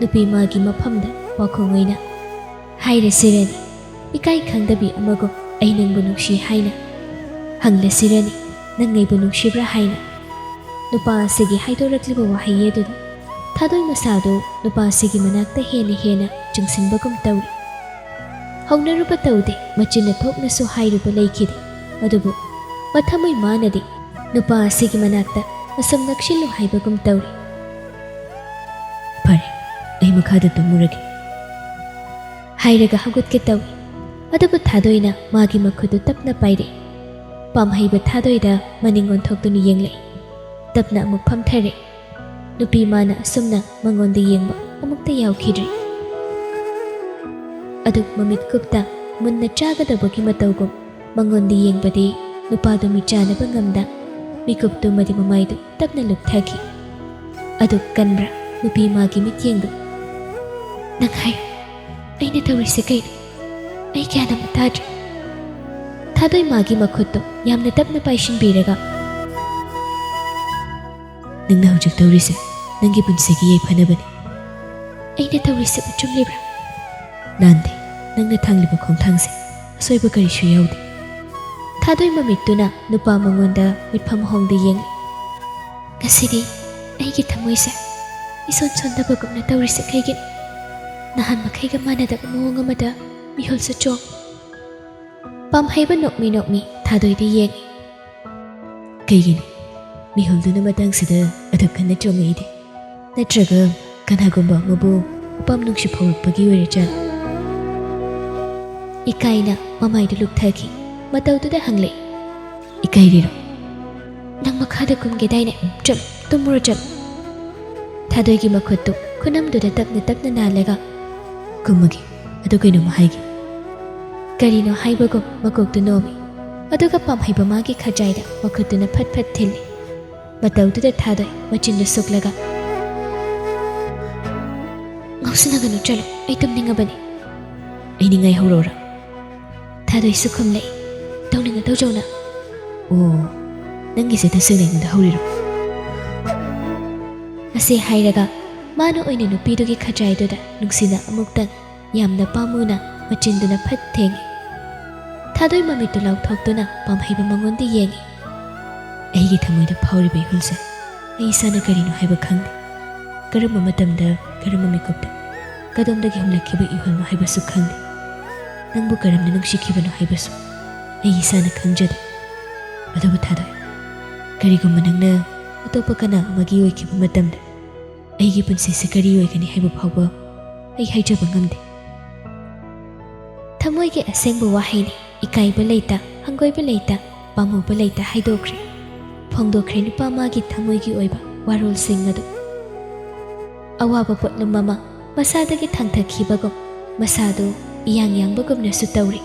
ꯅꯨꯄꯤ ꯃꯥꯒꯤ ꯃꯐꯝꯗ ꯄꯥꯎꯈꯨꯝ ꯑꯣꯏꯅ, "ꯍꯥꯏꯔꯁꯤꯔꯅꯤ, ꯏꯀꯥꯏ ꯈꯪꯗꯕꯤ ꯑꯃꯒꯨꯝ ꯑꯩ ꯅꯪꯕꯨ ꯅꯨꯡꯁꯤ ꯍꯥꯏꯅ? ꯍꯪꯂꯁꯤꯔꯅꯤ, ꯅꯪ ꯑꯩꯕꯨ ꯅꯨꯡꯁꯤꯕ꯭ꯔꯥ ꯍꯥꯏꯅ?" ꯅꯨꯄꯥ ꯑꯁꯤꯒꯤ ꯍꯥꯏꯗꯣꯔꯛꯂꯤꯕ ꯋꯥꯍꯩ ꯑꯗꯨꯅ ꯊꯥꯗꯣꯏ ꯃꯁꯥꯗꯨ ꯅꯨꯄꯥ ꯑꯁꯤꯒꯤ ꯃꯅꯥꯛꯇ ꯍꯦꯟꯅ ꯍꯦꯟꯅ ꯆꯤꯡꯁꯤꯟꯕꯒꯨꯝ ꯇꯧꯔꯤ꯫ ꯍꯧꯅꯔꯨꯕ ꯇꯧꯗꯦ, ꯃꯆꯤꯟꯅ ꯊꯣꯛꯅꯁꯨ ꯍꯥꯏꯔꯨꯕ ꯂꯩꯈꯤꯗꯦ꯫ ꯑꯗꯨꯕꯨ ꯃꯊꯃꯣꯏ ꯃꯥꯅꯗꯤ ꯅꯨꯄꯥ ꯑꯁꯤꯒꯤ ꯃꯅꯥꯛꯇ ꯑꯁꯨꯝ ꯅꯛꯁꯤꯜꯂꯨ ꯍꯥꯏꯕꯒꯨꯝ ꯇꯧꯔꯤ꯫ "ꯐꯔꯦ, ꯑꯩ ꯃꯈꯥꯗ ꯇꯨꯝꯃꯨꯔꯒꯦ" ꯍꯥꯏꯔꯒ ꯍꯧꯒꯠꯀꯦ ꯇꯧꯏ꯫ ꯑꯗꯨꯕꯨ ꯊꯥꯗꯣꯏꯅ ꯃꯥꯒꯤ ꯃꯈꯨꯠꯇꯨ ꯇꯞꯅ ꯄꯥꯏꯔꯛꯏ꯫ ꯄꯥꯝꯍꯩꯕ ꯊꯥꯗꯣꯏꯗ ꯃꯅꯤꯡ ꯑꯣꯟꯊꯣꯛꯇꯨꯅ ꯌꯦꯡꯂꯛꯏ꯫ ꯇꯞꯅ ꯑꯃꯨꯛ ꯐꯝꯊꯔꯦ꯫ ꯅꯨꯄꯤ ꯃꯥꯅ ꯑꯁꯨꯝꯅ ꯃꯉꯣꯟꯗ ꯌꯦꯡꯕ ꯑꯃꯨꯛꯇ ꯌꯥꯎꯈꯤꯗ꯭ꯔꯤ꯫ ꯑꯗꯨꯛ ꯃꯃꯤꯠ ꯀꯨꯞꯇ ꯃꯨꯟꯅ ꯆꯥꯒꯗꯕꯒꯤ ꯃꯇꯧꯒꯨꯝ ꯃꯉꯣꯟꯗ ꯌꯦꯡꯕꯗꯤ ꯅꯨꯄꯥꯗꯨ ꯃꯤꯠ ꯆꯥꯅꯕ ꯉꯝꯗ ꯃꯤꯀꯨꯞꯇꯨꯃꯗꯤ ꯃꯃꯥꯏꯗꯨ ꯇꯞꯅ ꯂꯨꯞꯊꯈꯤ꯫ ꯑꯗꯨꯛ ꯀꯟꯕ꯭ꯔꯥ ꯅꯨꯄꯤ ꯃꯥꯒꯤ ꯃꯤꯠꯌꯦꯡꯗꯨ? "ꯅꯪ ꯍꯥꯏꯌꯨ, ꯑꯩꯅ ꯇꯧꯔꯤꯁꯦ ꯀꯩꯅꯣ? ꯑꯩ ꯒ꯭ꯌꯥꯟ ꯑꯃ ꯇꯥꯗ꯭ꯔꯦ"꯫ ꯊꯥꯗꯣꯏ ꯃꯥꯒꯤ ꯃꯈꯨꯠꯇꯨ ꯌꯥꯝꯅ ꯇꯞꯅ ꯄꯥꯏꯁꯤꯟꯕꯤꯔꯒ, "ꯅꯪꯅ ꯍꯧꯖꯤꯛ ꯇꯧꯔꯤꯁꯦ ꯅꯪꯒꯤ ꯄꯨꯟꯁꯤꯒꯤ ꯌꯥꯏꯐꯅꯕꯅꯤ"꯫ "ꯑꯩꯅ ꯇꯧꯔꯤꯁꯤꯕꯨ ꯆꯨꯝꯂꯤꯕ꯭ꯔꯥ?" "ꯂꯥꯟꯗꯦ, ꯅꯪꯅ ꯊꯥꯡꯂꯤꯕ ꯈꯣꯡꯊꯥꯡꯁꯦ ꯑꯁꯣꯏꯕ ꯀꯔꯤꯁꯨ ꯌꯥꯎꯗꯦ"꯫ ꯊꯥꯗꯣꯏ ꯃꯃꯤꯠꯇꯨꯅ ꯅꯨꯄꯥ ꯃꯉꯣꯟꯗ ꯃꯤꯠꯐꯝ ꯍꯣꯡꯗ ꯌꯦꯡꯂꯤ꯫ "ꯉꯁꯤꯗꯤ ꯑꯩꯒꯤ ꯊꯃꯣꯏꯁꯦ ꯏꯁꯣꯟ ꯁꯣꯟꯗꯕꯒꯨꯝꯅ ꯇꯧꯔꯤꯁꯦ ꯀꯩꯒꯤꯅꯣ? ꯅꯍꯥꯟ ꯃꯈꯩꯒ ꯃꯥꯟꯅꯗꯕ ꯃꯑꯣꯡ ꯑꯃꯗ ꯃꯤꯍꯨꯜꯁꯨ ꯆꯣꯡ"꯫ ꯄꯥꯝꯍꯩꯕ ꯅꯣꯛꯃꯤ ꯅꯣꯛꯃꯤ ꯊꯥꯗꯣꯏꯗ ꯌꯦꯡꯉꯤ꯫ "ꯀꯩꯒꯤꯅꯣ ꯃꯤꯍꯨꯜꯗꯨꯅ ꯃꯇꯥꯡꯁꯤꯗ ꯑꯗꯨꯛ ꯀꯟꯅ ꯆꯣꯡꯉꯛꯏꯗꯤ? ꯅꯠꯇ꯭ꯔꯒ ꯀꯅꯥꯒꯨꯝꯕ ꯑꯃꯕꯨ ꯑꯄꯥꯝ ꯅꯨꯡꯁꯤ ꯐꯥꯎꯔꯛꯄꯒꯤ ꯑꯣꯏꯔꯖꯥꯠꯂꯣ?" ꯏꯀꯥꯏꯅ ꯃꯃꯥꯏꯗꯨ ꯂꯨꯞꯊꯈꯤ꯫ ꯃꯇꯧꯗꯨꯗ ꯍꯪꯂꯛꯏ, "ꯏꯀꯥꯏꯔꯤꯔꯣ? ꯅꯪ ꯃꯈꯥꯗ ꯀꯨꯝꯒꯦꯗꯥꯏꯅꯦ? ꯆꯠꯂꯣ, ꯇꯨꯝꯃꯨꯔꯣ, ꯆꯠꯂꯣ"꯫ ꯊꯥꯗꯣꯏꯒꯤ ꯃꯈꯨꯠꯇꯨ ꯈꯨꯅꯝꯗꯨꯗ ꯇꯞꯅ ꯇꯞꯅ ꯅꯥꯜꯂꯒ, "ꯀꯨꯝꯃꯒꯦ, ꯑꯗꯨ ꯀꯩꯅꯣꯝꯃ ꯍꯥꯏꯒꯦ"꯫ ꯀꯔꯤꯅꯣ ꯍꯥꯏꯕꯒꯨꯝ ꯃꯀꯣꯛꯇꯨ ꯅꯣꯝꯃꯤ꯫ ꯑꯗꯨꯒ ꯄꯥꯝꯍꯩꯕ ꯃꯥꯒꯤ ꯈꯖꯥꯏꯗ ꯃꯈꯨꯠꯇꯨꯅ ꯐꯠ ꯐꯠ ꯊꯤꯜꯂꯤ꯫ ꯃꯇꯧꯗꯨꯗ ꯊꯥꯗꯣꯏ ꯃꯆꯤꯟꯗꯨ ꯁꯨꯛꯂꯒ, "ꯉꯥꯎꯁꯤꯟꯅꯒꯅꯨ, ꯆꯠꯂꯣ, ꯑꯩ ꯇꯨꯝꯅꯤꯡꯉꯕꯅꯤ꯫" "ꯑꯩ ꯅꯤꯡꯉꯥꯏ ꯍꯧꯔꯛꯎꯔꯥ?" ꯊꯥꯗꯣꯏꯁꯨ ꯈꯨꯝꯂꯛꯏ, "ꯇꯧꯅꯤꯡꯉ ꯇꯧꯖꯧꯅ꯫" "ꯑꯣ, ꯅꯪꯒꯤꯁꯦ ꯇꯁꯦꯡꯅ ꯑꯩꯉꯣꯟꯗ ꯍꯧꯔꯤꯔꯣ?" ꯃꯁꯤ ꯍꯥꯏꯔꯒ ꯃꯥꯅ ꯑꯣꯏꯅ ꯅꯨꯄꯤꯗꯨꯒꯤ ꯈꯖꯥꯏꯗꯨꯗ ꯅꯨꯡꯁꯤꯅ ꯑꯃꯨꯛꯇꯪ ꯌꯥꯝꯅ ꯄꯥꯝꯃꯨꯅ ꯃꯆꯤꯟꯗꯨꯅ ꯐꯠ ꯊꯦꯡꯉꯤ꯫ ꯊꯥꯗꯣꯏ ꯃꯃꯤꯠꯇꯨ ꯂꯥꯎꯊꯣꯛꯇꯨꯅ ꯄꯥꯝꯍꯩꯕ ꯃꯉꯣꯟꯗ ꯌꯦꯡꯉꯤ꯫ "ꯑꯩꯒꯤ ꯊꯃꯣꯏꯗ ꯐꯥꯎꯔꯤꯕ ꯏꯍꯨꯜꯁꯦ ꯑꯩ ꯏꯁꯥꯅ ꯀꯔꯤꯅꯣ ꯍꯥꯏꯕ ꯈꯪꯗꯦ꯫ ꯀꯔꯝꯕ ꯃꯇꯝꯗ, ꯀꯔꯝꯕ ꯃꯤꯀꯨꯞꯇ, ꯀꯗꯣꯝꯗꯒꯤ ꯍꯨꯝꯂꯛꯈꯤꯕ ꯏꯍꯨꯜꯅꯣ ꯍꯥꯏꯕꯁꯨ ꯈꯪꯗꯦ꯫ ꯅꯪꯕꯨ ꯀꯔꯝꯅ ꯅꯨꯡꯁꯤꯈꯤꯕꯅꯣ ꯍꯥꯏꯕꯁꯨ ꯑꯩ ꯏꯁꯥꯅ ꯈꯪꯖꯗꯦ꯫ ꯑꯗꯨꯕꯨ ꯊꯥꯗꯣꯏ, ꯀꯔꯤꯒꯨꯝꯕ ꯅꯪꯅ ꯑꯇꯣꯞꯄ ꯀꯅꯥ ꯑꯃꯒꯤ ꯑꯣꯏꯈꯤꯕ ꯃꯇꯝꯗ ꯑꯩꯒꯤ ꯄꯨꯟꯁꯤꯁꯦ ꯀꯔꯤ ꯑꯣꯏꯒꯅꯤ ꯍꯥꯏꯕ ꯐꯥꯎꯕ ꯑꯩ ꯍꯥꯏꯖꯕ ꯉꯝꯗꯦ꯫" ꯊꯃꯣꯏꯒꯤ ꯑꯁꯦꯡꯕ ꯋꯥꯍꯩꯅꯤ꯫ ꯏꯀꯥꯏꯕ ꯂꯩꯇ, ꯍꯪꯒꯣꯏꯕ ꯂꯩꯇ, ꯄꯥꯝꯃꯨꯕ ꯂꯩꯇ ꯍꯥꯏꯗꯣꯛꯈ꯭ꯔꯦ꯫ ꯐꯣꯡꯗꯣꯛꯈ꯭ꯔꯦ ꯅꯨꯄꯥ ꯃꯥꯒꯤ ꯊꯃꯣꯏꯒꯤ ꯑꯣꯏꯕ ꯋꯥꯔꯣꯜꯁꯤꯡ ꯑꯗꯨ꯫ ꯑꯋꯥꯕ ꯄꯣꯠꯂꯨꯝ ꯑꯃ ꯃꯁꯥꯗꯒꯤ ꯊꯥꯡꯊꯈꯤꯕꯒꯨꯝ, ꯃꯁꯥꯗꯨ ꯏꯌꯥꯡ ꯌꯥꯡꯕꯒꯨꯝꯅꯁꯨ ꯇꯧꯔꯤ꯫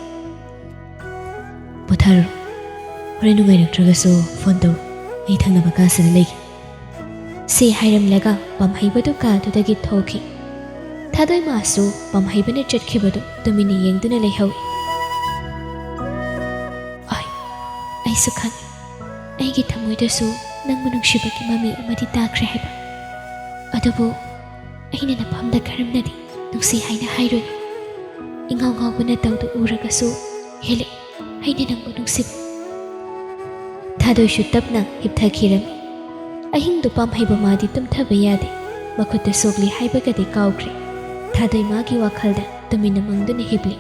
"ꯄꯣꯊꯥꯔꯣ꯫ ꯍꯣꯔꯦꯟ ꯅꯨꯡꯉꯥꯏꯔꯛꯇ꯭ꯔꯒꯁꯨ ꯐꯣꯟ ꯇꯧꯔꯣ꯫ ꯑꯩ ꯊꯪꯅꯕ ꯀꯥꯁꯤꯗ ꯂꯩꯒꯦ꯫" ꯁꯤ ꯍꯥꯏꯔꯝꯂꯒ ꯄꯥꯝꯍꯩꯕꯗꯨ ꯀꯥꯗꯨꯗꯒꯤ ꯊꯣꯛꯈꯤ꯫ ꯊꯥꯗꯣꯏꯃꯥꯁꯨ ꯄꯥꯝꯍꯩꯕꯅ ꯆꯠꯈꯤꯕꯗꯨ ꯇꯨꯃꯤꯟꯅ ꯌꯦꯡꯗꯨꯅ ꯂꯩꯍꯧꯏ꯫ "ꯑꯩ, ꯑꯩꯁꯨ ꯈꯪꯏ, ꯑꯩꯒꯤ ꯊꯃꯣꯏꯗꯁꯨ ꯅꯪꯕꯨ ꯅꯨꯡꯁꯤꯕꯒꯤ ꯃꯃꯤ ꯑꯃꯗꯤ ꯇꯥꯈ꯭ꯔꯦ ꯍꯥꯏꯕ꯫ ꯑꯗꯨꯕꯨ ꯑꯩꯅ ꯅꯐꯝꯗ ꯀꯔꯝꯅꯗꯤ ꯅꯨꯡꯁꯤ ꯍꯥꯏꯅ ꯍꯥꯏꯔꯨꯅꯤ? ꯏꯉꯥꯎ ꯉꯥꯎꯕ ꯅꯇꯧꯗꯨ ꯎꯔꯒꯁꯨ ꯍꯦꯜꯂꯛꯏ ꯑꯩꯅ ꯅꯪꯕꯨ ꯅꯨꯡꯁꯤꯕ꯫" ꯊꯥꯗꯣꯏꯁꯨ ꯇꯞꯅ ꯍꯤꯞꯊꯈꯤꯔꯝꯃꯤ꯫ ꯑꯍꯤꯡꯗꯨ ꯄꯥꯝꯍꯩꯕ ꯃꯥꯗꯤ ꯇꯨꯝꯊꯕ ꯌꯥꯗꯦ꯫ ꯃꯈꯨꯠꯇ ꯁꯣꯛꯂꯤ ꯍꯥꯏꯕꯒꯗꯤ ꯀꯥꯎꯈ꯭ꯔꯦ꯫ ꯊꯥꯗꯣꯏ ꯃꯥꯒꯤ ꯋꯥꯈꯜꯗ ꯇꯨꯃꯤꯟꯅ ꯃꯪꯗꯨꯅ ꯍꯤꯞꯂꯤ꯫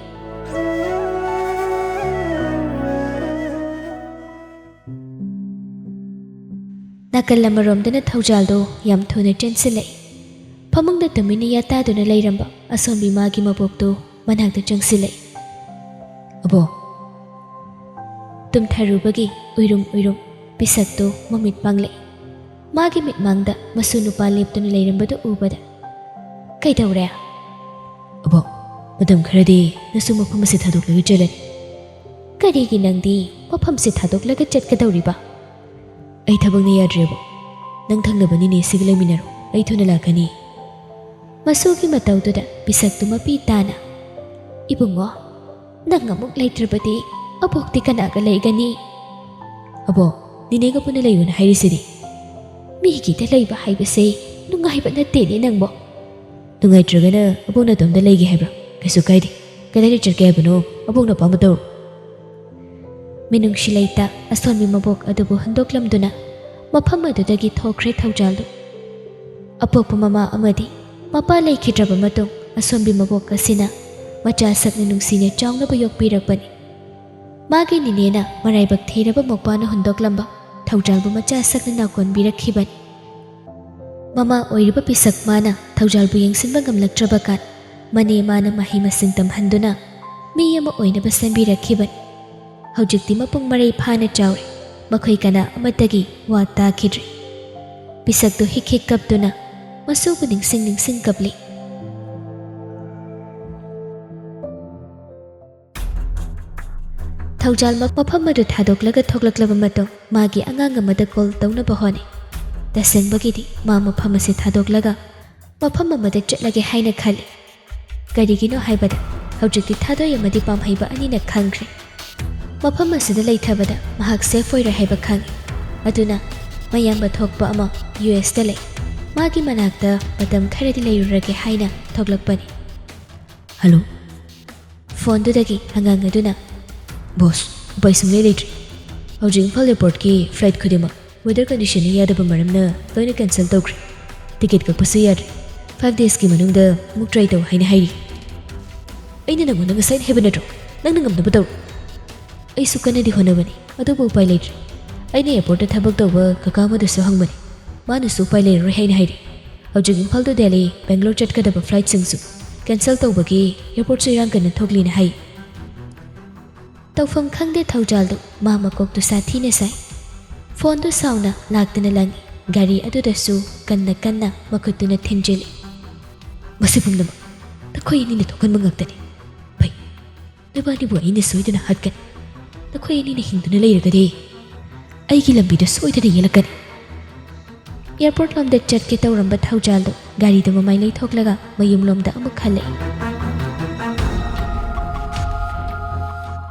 ꯅꯥꯀꯜ ꯑꯃꯔꯣꯝꯗꯅ ꯊꯧꯖꯥꯜꯗꯣ ꯌꯥꯝ ꯊꯨꯅ ꯆꯦꯟꯁꯤꯜꯂꯛꯏ꯫ ꯐꯃꯨꯡꯗ ꯇꯨꯃꯤꯟꯅ ꯌꯥꯇꯥꯗꯨꯅ ꯂꯩꯔꯝꯕ ꯑꯁꯣꯝꯕꯤ ꯃꯥꯒꯤ ꯃꯕꯣꯛꯇꯨ ꯃꯅꯥꯛꯇ ꯆꯪꯁꯤꯜꯂꯛꯏ꯫ "ꯑꯕꯣꯛ!" ꯇꯨꯝꯊꯔꯨꯕꯒꯤ ꯎꯏꯔꯨꯝ ꯎꯏꯔꯨꯝ ꯄꯤꯁꯛꯇꯨ ꯃꯃꯤꯠ ꯄꯥꯡꯂꯛꯏ꯫ ꯃꯥꯒꯤ ꯃꯤꯠꯃꯥꯡꯗ ꯃꯁꯨ ꯅꯨꯄꯥ ꯂꯦꯞꯇꯨꯅ ꯂꯩꯔꯝꯕꯗꯨ ꯎꯕꯗ, "ꯀꯩꯗꯧꯔꯦ?" "ꯑꯕꯣꯛ, ꯃꯇꯝ ꯈꯔꯗꯤ ꯅꯁꯨ ꯃꯐꯝ ꯑꯁꯤ ꯊꯥꯗꯣꯛꯂꯒ ꯆꯠꯂꯅꯤ꯫" "ꯀꯔꯤꯒꯤ ꯅꯪꯗꯤ ꯃꯐꯝꯁꯤ ꯊꯥꯗꯣꯛꯂꯒ ꯆꯠꯀꯗꯧꯔꯤꯕ?" "ꯑꯩ ꯊꯕꯛꯅ ꯌꯥꯗ꯭ꯔꯦ, ꯑꯕꯣꯛ꯫ ꯅꯪ ꯊꯪꯅꯕ ꯅꯤꯅꯦꯁꯤꯒ ꯂꯩꯃꯤꯟꯅꯔꯣ, ꯑꯩ ꯊꯨꯅ ꯂꯥꯛꯀꯅꯤ꯫" ꯃꯁꯨꯒꯤ ꯃꯇꯧꯗꯨꯗ ꯄꯤꯁꯛꯇꯨ ꯃꯄꯤ ꯇꯥꯅ, "ꯏꯕꯨꯡꯉꯣ, ꯅꯪ ꯑꯃꯨꯛ ꯂꯩꯇ꯭ꯔꯕꯗꯤ ꯑꯕꯣꯛꯇꯤ ꯀꯅꯥꯒ ꯂꯩꯒꯅꯤ?" "ꯑꯕꯣꯛ, ꯅꯤꯅꯦꯒ ꯄꯨꯟꯅ ꯂꯩꯌꯨꯅ ꯍꯥꯏꯔꯤꯁꯤꯗꯤ꯫ ꯃꯤꯒꯤꯗ ꯂꯩꯕ ꯍꯥꯏꯕꯁꯦ ꯅꯨꯡꯉꯥꯏꯕ ꯅꯠꯇꯦꯅꯦ ꯅꯪꯕꯣ꯫ ꯅꯨꯡꯉꯥꯏꯇ꯭ꯔꯒꯅ ꯑꯕꯣꯛ ꯅꯇꯣꯝꯗ ꯂꯩꯒꯦ ꯍꯥꯏꯕ꯭ꯔꯥ? ꯀꯩꯁꯨ ꯀꯥꯏꯗꯦ꯫ ꯀꯗꯥꯏꯗ ꯆꯠꯀꯦ ꯍꯥꯏꯕꯅꯣ? ꯑꯕꯣꯛꯅ ꯑꯄꯥꯝꯕ ꯇꯧꯔꯣ꯫" ꯃꯤꯅꯨꯡꯁꯤ ꯂꯩꯇ ꯑꯁꯣꯟꯕꯤ ꯃꯕꯣꯛ ꯑꯗꯨꯕꯨ ꯍꯨꯟꯗꯣꯛꯂꯝꯗꯨꯅ ꯃꯐꯝ ꯑꯗꯨꯗꯒꯤ ꯊꯣꯛꯈ꯭ꯔꯦ ꯊꯧꯖꯥꯜꯗꯨ꯫ ꯑꯄꯣꯛꯄ ꯃꯃꯥ ꯑꯃꯗꯤ ꯃꯄꯥ ꯂꯩꯈꯤꯗ꯭ꯔꯕ ꯃꯇꯨꯡ, ꯑꯁꯣꯟꯕꯤ ꯃꯕꯣꯛ ꯑꯁꯤꯅ ꯃꯆꯥ ꯁꯛꯅ ꯅꯨꯡꯁꯤꯅ ꯆꯥꯎꯅꯕ ꯌꯣꯛꯄꯤꯔꯛꯄꯅꯤ꯫ ꯃꯥꯒꯤ ꯅꯤꯅꯦꯅ ꯃꯔꯥꯏꯕꯛ ꯊꯤꯔꯕ ꯃꯧꯄ꯭ꯋꯥꯅ ꯍꯨꯟꯗꯣꯛꯂꯝꯕ ꯊꯧꯖꯥꯜꯕꯨ ꯃꯆꯥ ꯁꯛꯅ ꯅꯥꯎꯀꯣꯟꯕꯤꯔꯛꯈꯤꯕꯅꯤ꯫ ꯃꯃꯥ ꯑꯣꯏꯔꯤꯕ ꯄꯤꯁꯛ ꯃꯥꯅ ꯊꯧꯖꯥꯜꯕꯨ ꯌꯦꯡꯁꯤꯟꯕ ꯉꯝꯂꯛꯇ꯭ꯔꯕ ꯀꯥꯟ, ꯃꯅꯦ ꯃꯥꯅ ꯃꯍꯩ ꯃꯁꯤꯡ ꯇꯝꯍꯟꯗꯨꯅ ꯃꯤ ꯑꯃ ꯑꯣꯏꯅꯕ ꯁꯦꯝꯕꯤꯔꯛꯈꯤꯕꯅꯤ꯫ ꯍꯧꯖꯤꯛꯇꯤ ꯃꯄꯨꯡ ꯃꯔꯩ ꯐꯥꯅ ꯆꯥꯎꯔꯦ꯫ ꯃꯈꯣꯏ ꯀꯅꯥ ꯑꯃꯠꯇꯒꯤ ꯋꯥ ꯇꯥꯈꯤꯗ꯭ꯔꯦ꯫ ꯄꯤꯁꯛꯇꯨ ꯍꯤꯛ ꯍꯤꯛ ꯀꯞꯇꯨꯅ ꯃꯁꯨꯕꯨ ꯅꯤꯡꯁꯤꯡ ꯅꯤꯡꯁꯤꯡ ꯀꯞꯂꯤ꯫ ꯊꯧꯖꯥꯜ ꯃ-, ꯃꯐꯝ ꯑꯗꯨ ꯊꯥꯗꯣꯛꯂꯒ ꯊꯣꯛꯂꯛꯂꯕ ꯃꯇꯨꯡ, ꯃꯥꯒꯤ ꯑꯉꯥꯡ ꯑꯃꯗ ꯀꯣꯜ ꯇꯧꯅꯕ ꯍꯣꯠꯅꯩ꯫ ꯇꯁꯦꯡꯕꯒꯤꯗꯤ ꯃꯥ ꯃꯐꯝ ꯑꯁꯤ ꯊꯥꯗꯣꯛꯂꯒ ꯃꯐꯝ ꯑꯃꯗ ꯆꯠꯂꯒꯦ ꯍꯥꯏꯅ ꯈꯜꯂꯤ꯫ ꯀꯔꯤꯒꯤꯅꯣ ꯍꯥꯏꯕꯗ ꯍꯧꯖꯤꯛꯇꯤ ꯊꯥꯗꯣꯏ ꯑꯃꯗꯤ ꯄꯥꯝꯍꯩꯕ ꯑꯅꯤꯅ ꯈꯪꯈ꯭ꯔꯦ꯫ ꯃꯐꯝ ꯑꯁꯤꯗ ꯂꯩꯊꯕꯗ ꯃꯍꯥꯛ ꯁꯦꯐ ꯑꯣꯏꯔꯣꯏ ꯍꯥꯏꯕ ꯈꯪꯏ꯫ ꯑꯗꯨꯅ ꯃꯌꯥꯝꯕ ꯊꯣꯛꯄ ꯑꯃ ꯌꯨ ꯑꯦꯁꯇ ꯂꯩ꯫ ꯃꯥꯒꯤ ꯃꯅꯥꯛꯇ ꯃꯇꯝ ꯈꯔꯗꯤ ꯂꯩꯔꯨꯔꯒꯦ ꯍꯥꯏꯅ ꯊꯣꯛꯂꯛꯄꯅꯤ꯫ "ꯍꯜꯂꯣ꯫" ꯐꯣꯟꯗꯨꯗꯒꯤ ꯑꯉꯥꯡ ꯑꯗꯨꯅ, "ꯕꯣꯁ, ꯎꯄꯥꯏ ꯁꯨꯡꯂꯩ ꯂꯩꯇ꯭ꯔꯦ꯫ ꯍꯧꯖꯤꯛ ꯏꯝꯐꯥꯜ ꯑꯦꯌꯔꯄꯣꯔꯠꯀꯤ ꯐ꯭ꯂꯥꯏꯠ ꯈꯨꯗꯤꯡꯃꯛ ꯋꯦꯗꯔ ꯀꯟꯗꯤꯁꯟꯅ ꯌꯥꯗꯕ ꯃꯔꯝꯅ ꯂꯣꯏꯅ ꯀꯦꯟꯁꯦꯜ ꯇꯧꯈ꯭ꯔꯦ꯫ ꯇꯤꯀꯦꯠ ꯀꯛꯄꯁꯨ ꯌꯥꯗ꯭ꯔꯦ꯫ ꯐꯥꯏꯚ ꯗꯦꯖꯀꯤ ꯃꯅꯨꯡꯗ ꯑꯃꯨꯛ ꯇ꯭ꯔꯥꯏ ꯇꯧ ꯍꯥꯏꯅ ꯍꯥꯏꯔꯤ꯫" "ꯑꯩꯅ ꯅꯪꯉꯣꯟꯗ ꯉꯁꯥꯏꯅ ꯍꯥꯏꯕ ꯅꯠꯇ꯭ꯔꯣ, ꯅꯪꯅ ꯉꯝꯅꯕ ꯇꯧꯔꯣ?" ꯑꯩꯁꯨ ꯀꯟꯅꯗꯤ ꯍꯣꯠꯅꯕꯅꯤ, ꯑꯗꯨꯕꯨ ꯎꯄꯥꯏ ꯂꯩꯇ꯭ꯔꯦ꯫ ꯑꯩꯅ ꯑꯦꯌꯔꯄꯣꯔꯠꯇ ꯊꯕꯛ ꯇꯧꯕ ꯀꯀꯥ ꯑꯃꯗꯁꯨ ꯍꯪꯕꯅꯤ, ꯃꯥꯅꯁꯨ ꯎꯄꯥꯏ ꯂꯩꯔꯔꯣꯏ ꯍꯥꯏꯅ ꯍꯥꯏꯔꯤ꯫ ꯍꯧꯖꯤꯛ ꯏꯝꯐꯥꯜ ꯇꯨ ꯗꯦꯜꯂꯤ, ꯕꯦꯡꯒ꯭ꯂꯣꯔ ꯆꯠꯀꯗꯕ ꯐ꯭ꯂꯥꯏꯠꯁꯤꯡꯁꯨ ꯀꯦꯟꯁꯦꯜ ꯇꯧꯕꯒꯤ ꯑꯦꯌꯔꯄꯣꯔꯠꯁꯨ ꯏꯔꯥꯡ ꯀꯟꯅ ꯊꯣꯛꯂꯤꯅ ꯍꯥꯏ꯫ ꯇꯧꯐꯝ ꯈꯪꯗꯦ ꯊꯧꯖꯥꯜꯗꯨ, ꯃꯥ ꯃꯀꯣꯛꯇꯨ ꯁꯥꯊꯤꯅ ꯁꯥꯏ꯫ ꯐꯣꯟꯗꯨ ꯁꯥꯎꯅ ꯂꯥꯛꯇꯅ ꯂꯪꯏ꯫ ꯒꯥꯔꯤ ꯑꯗꯨꯗꯁꯨ ꯀꯟꯅ ꯀꯟꯅ ꯃꯈꯨꯠꯇꯨꯅ ꯊꯤꯟꯖꯤꯜꯂꯤ꯫ "ꯃꯁꯤ ꯄꯨꯝꯅꯃꯛ ꯅꯈꯣꯏ ꯑꯅꯤꯅ ꯊꯣꯛꯍꯟꯕ ꯉꯥꯛꯇꯅꯤ꯫ ꯐꯩ, ꯅꯕꯥꯅꯤꯕꯨ ꯑꯩꯅ ꯁꯣꯏꯗꯅ ꯍꯥꯠꯀꯅꯤ꯫ ꯅꯈꯣꯏ ꯑꯅꯤꯅ ꯍꯤꯡꯗꯨꯅ ꯂꯩꯔꯒꯗꯤ ꯑꯩꯒꯤ ꯂꯝꯕꯤꯗ ꯁꯣꯏꯗꯅ ꯌꯦꯜꯂꯛꯀꯅꯤ꯫" ꯑꯦꯌꯥꯔꯄꯣꯔꯠ ꯂꯣꯝꯗ ꯆꯠꯀꯦ ꯇꯧꯔꯝꯕ ꯊꯧꯖꯥꯜꯗꯣ ꯒꯥꯔꯤꯗꯨ ꯃꯃꯥꯏ ꯂꯩꯊꯣꯛꯂꯒ ꯃꯌꯨꯝꯂꯣꯝꯗ ꯑꯃꯨꯛ ꯍꯜꯂꯛꯏ꯫